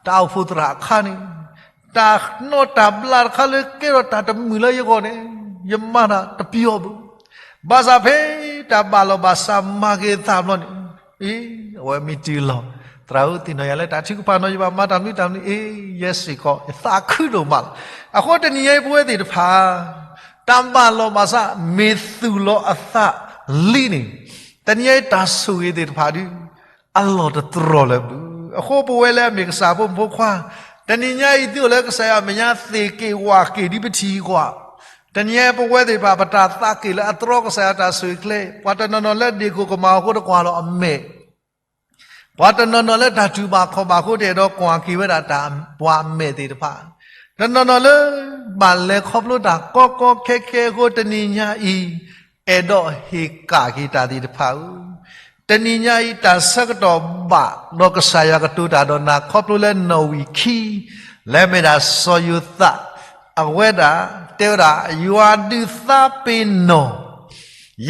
တၢ်အိၣ်ဖှိၣ်သရၣ်အခါန့ၣ်, တၢ်နီၢ်တၢ်ဘျၣ်တခါလၢကဲထီၣ်တၢ်တမုာ်လၢယဂီၢ်န့ၣ် ယမၤတၢ်တပျီၤဘၣ်. ဘၣ်ဆၣ်ဖဲတၢ်ဘၣ်လီၤဘၣ်စးမၤက့ၤအသးဘျီန့ၣ်, အ့ အဝဲမ့ၢ်တုၤလီၤ, သရၣ်ဧၢ သ့ၣ်နီၣ်ယၤလၢတၢ်ထုကဖၣ်နီၤ ယဘၣ်မၤတၢ်မနုၤတၢ်မနုၤ အ့ ယဲစ့ၢ်ကီး ယသးခုဒိၣ်မးလီၤ. အဃိတနံၤညါအံၤပဝဲသ့ၣ်တဖၣ် တၢ်ဘၣ်လီၤဘၣ်စးမ့ၢ်သူၣ်လီၤအသးလံန့ၣ်, တနံၤညါအံၤတၢ်ဆိၣ်ဂ့ၤသ့ၣ်တဖၣ်ဒုး အလီၢ်တတြီၢ်လၢၤဘၣ်. အဃိပဝဲလၢအမ့ၢ်ကစၢ်ဖိမုၣ်ဖိခွါ, တနံၤညါအံၤသုအိၣ်လၢကစၢ်ယွၤအမဲာ်ညါသ့ၣ်က့ၤဝၣ်က့ၤဒ်ပထံၣ်အံၤကွၢ်, တနံၤညါအံၤပဝဲသ့ၣ်တဖၣ် ပတၢ်သးက့ၤလၢအတြီကစၢ်ယွၤတၢ်ဆိၣ်ဂ့ၤချ့, ပှၤတနီၤနီၤလၢဒ့ၣ်ခိၣ်ကမၣ်အဃိတကွၢ်လီၤအမဲာ် ပှၤတနီၤနီၤလၢတၢ်တူၢ်ဘၣ်ခီၣ်ဘၣ်အဃိတအဲၣ်ဒိးကွၢ်က့ၤဝဲဒၣ်တၢ်ပှၤအမဲာ်သ့ၣ်တဖၣ်, တနီၤနီၤလၢ ဘၣ်လဲၤခီဖျိတၢ်ကီကီခဲခဲအဃိတနံၤညါအံၤ, အဲၣ်ဒိးဟ့ၣ်ကၣ်က့ၤတၢ်သ့ၣ်တဖၣ်ဧၢ, တနံၤညါအံၤတၢ်ဆၢကတီၢ်ဘၣ်ဒီးကစၢ်ယွၤကတိၤတၢ်ဒီးနၤခီဖျိလၢနီၣ်ဝံာ်ခံ, လၢမ့ၢ်ဒၣ်စီၤယိၤသး အဝဲဒၣ်တဲဝဲဒၣ် ယွၤဒုးသးပ့ၤနီၣ်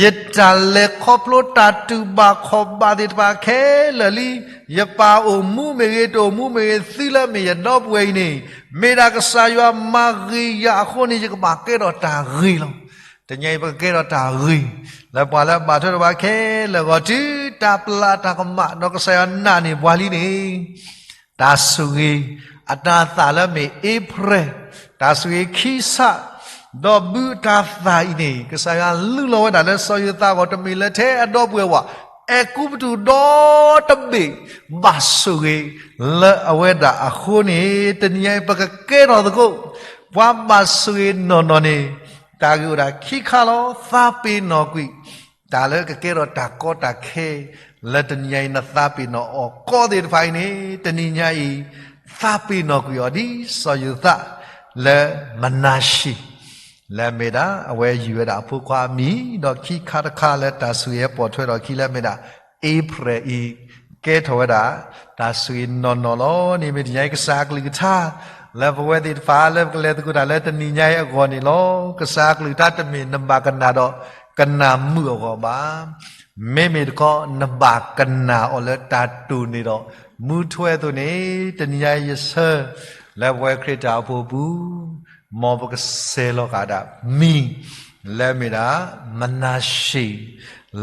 ယတၢ်လဲၤခီဖျိတၢ်တူၢ်ဘၣ်ခီၣ်ဘၣ်သ့ၣ်တဖၣ်ခဲလၢာ်လံ. ယပၢ်အိၣ်မူမ့ၢ်ဂ့ၤ တအိၣ်မူမ့ၢ်ဂ့ၤ သုလၢအမ့ၢ်ယဒီပုၢ်ဝဲၢ်အံၤန့ၣ်, မ့ၢ်ဒၣ်ကစၢ်ယွၤမၤဂ့ၤယၤအဃိန့ၣ် ယကဘၣ်ကဲထီၣ်တၢ်ဂ့ၤလီၤ. တနံၤအံၤပကကဲထီၣ်တၢ်ဂ့ၤ လၢပှၤလၢအဘၣ်ထွဲဒီးပှၤခဲလၢာ်အဂီၢ်တုၤတၢ်ပျၢ်တၢ်ကမၣ် ဒီးကစၢ်ယွၤနာ်န့ၢ်ပှၤလံန့ၣ် တၢ်ဆိၣ်ဂ့ၤ အတၤသၣ်လၢမ့ၢ်အ့ဖြဲၣ်, တၢ်ဆိၣ်ဂ့ၤခံဆၣ်, ဒီးဘုအတၤသၣ်အံၤန့ၣ် ကစၢ်ယွၤလုၢ်လီၤဝဲဒၣ်လၢစီၤယိၤသးအဂီၢ် တမ့ၢ်လၢထဲအဒီပုၢ်ဝဲၢ်ဝဲ, အဲၤကူပတူးဒီတဘ့ၣ် ဘၣ်ဆိၣ်ဂ့ၤလၢအဝဲဒၣ်အဃိန့ၣ် တနံၤညါအံၤပကကဲထီၣ်သကိး ပှၤဘၣ်ဆိၣ်ဂ့ၤနီၢ်နီၢ်န့ၣ် တၢ်ဂ့ၢ်အိၣ်ဒၣ်ခံခါလီၤ. သးပ့ၤနီၣ်ကွံာ် တၢ်လၢကကဲထီၣ်တၢ်ကီတၢ်ခဲ လၢတနံၤညါအံၤနသးပ့ၤနီၣ်အီၤကီးသ့ၣ်တဖၣ်အံၤန့ၣ် တနံၤညါအံၤ သးပ့ၤနီၣ်ကွံာ်အီၤဒ်စီၤယိၤသး လၢမနၤၡ့ လၢအမ့ၢ်ဒၣ် အဝဲယုၢ်ဝဲဒၣ်အဖိခွါအမံၤ ဒီးခံခါတခါလၢတၢ်ဆိၣ်ဂ့ၤဟဲပိာ်ထွဲထီၣ်အခံလၢအမ့ၢ်ဒၣ် အ့ဖြဲၣ်အံၤ ကဲထီၣ်ဝဲဒၣ် တၢ်ဆိၣ်ဂ့ၤနီၢ်နီၢ်လီၤ. န့ၣ်မ့ၢ်တနံၤညါအံၤကစၢ်အကလုၢ်ကထါ လၢပဝဲသ့ၣ်တဖၣ်လၢပကလဲၤသကိးတၢ်လၢတနံၤညါအံၤအဂီၢ်န့ၣ်လီၤ. ကစၢ်အကလုၢ်ကထါတမ့ၢ်နဘၣ်ကနၣ်ဒီး ကနၣ်မုာ်အဂီၢ်ဘၣ်. မ့မ့ၢ်တခီ နဘၣ်ကနၣ်အီၤလၢတၢ်တိာ်န့ၣ်ဒီး မူထွဲအသိးန့ၣ် တနံၤညါယဆၢ လၢပဝဲခရံာ်တၢ်အိၣ်ဖှိၣ်ပူၤ မ်ပကစဲးလီၤဃာ်ဒၣ်မံၤ လၢမ့ၢ်ဒၣ် မနၤၡ့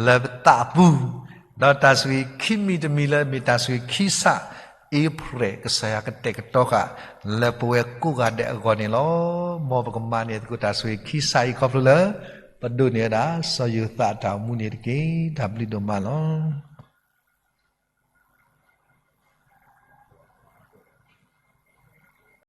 လၢပသးပူၤ, ဒီးတၢ်ဆိၣ်ဂ့ၤခံမံၤတမံၤလၢမ့ၢ်တၢ်ဆိၣ်ဂ့ၤခံစး အ့ဖြ့ၣ် ကစၢ်ယွၤကတဲာ်ကတီၤဃာ် လၢပဝဲကိးဂၤဒဲးအဂီၢ်န့ၣ်လီၤ. မ်ပကမၤန့ၢ်သကိးတၢ်ဆိၣ်ဂ့ၤခံစးအံၤခီဖျိလၢ ပဒိးန့ၢ်ဝဲဒၣ် စီၤယိၤသးအတၢ်အိၣ်မူန့ၣ်တက့ၢ်. တၢ်ဘျုးဒိၣ်မးလီၤ.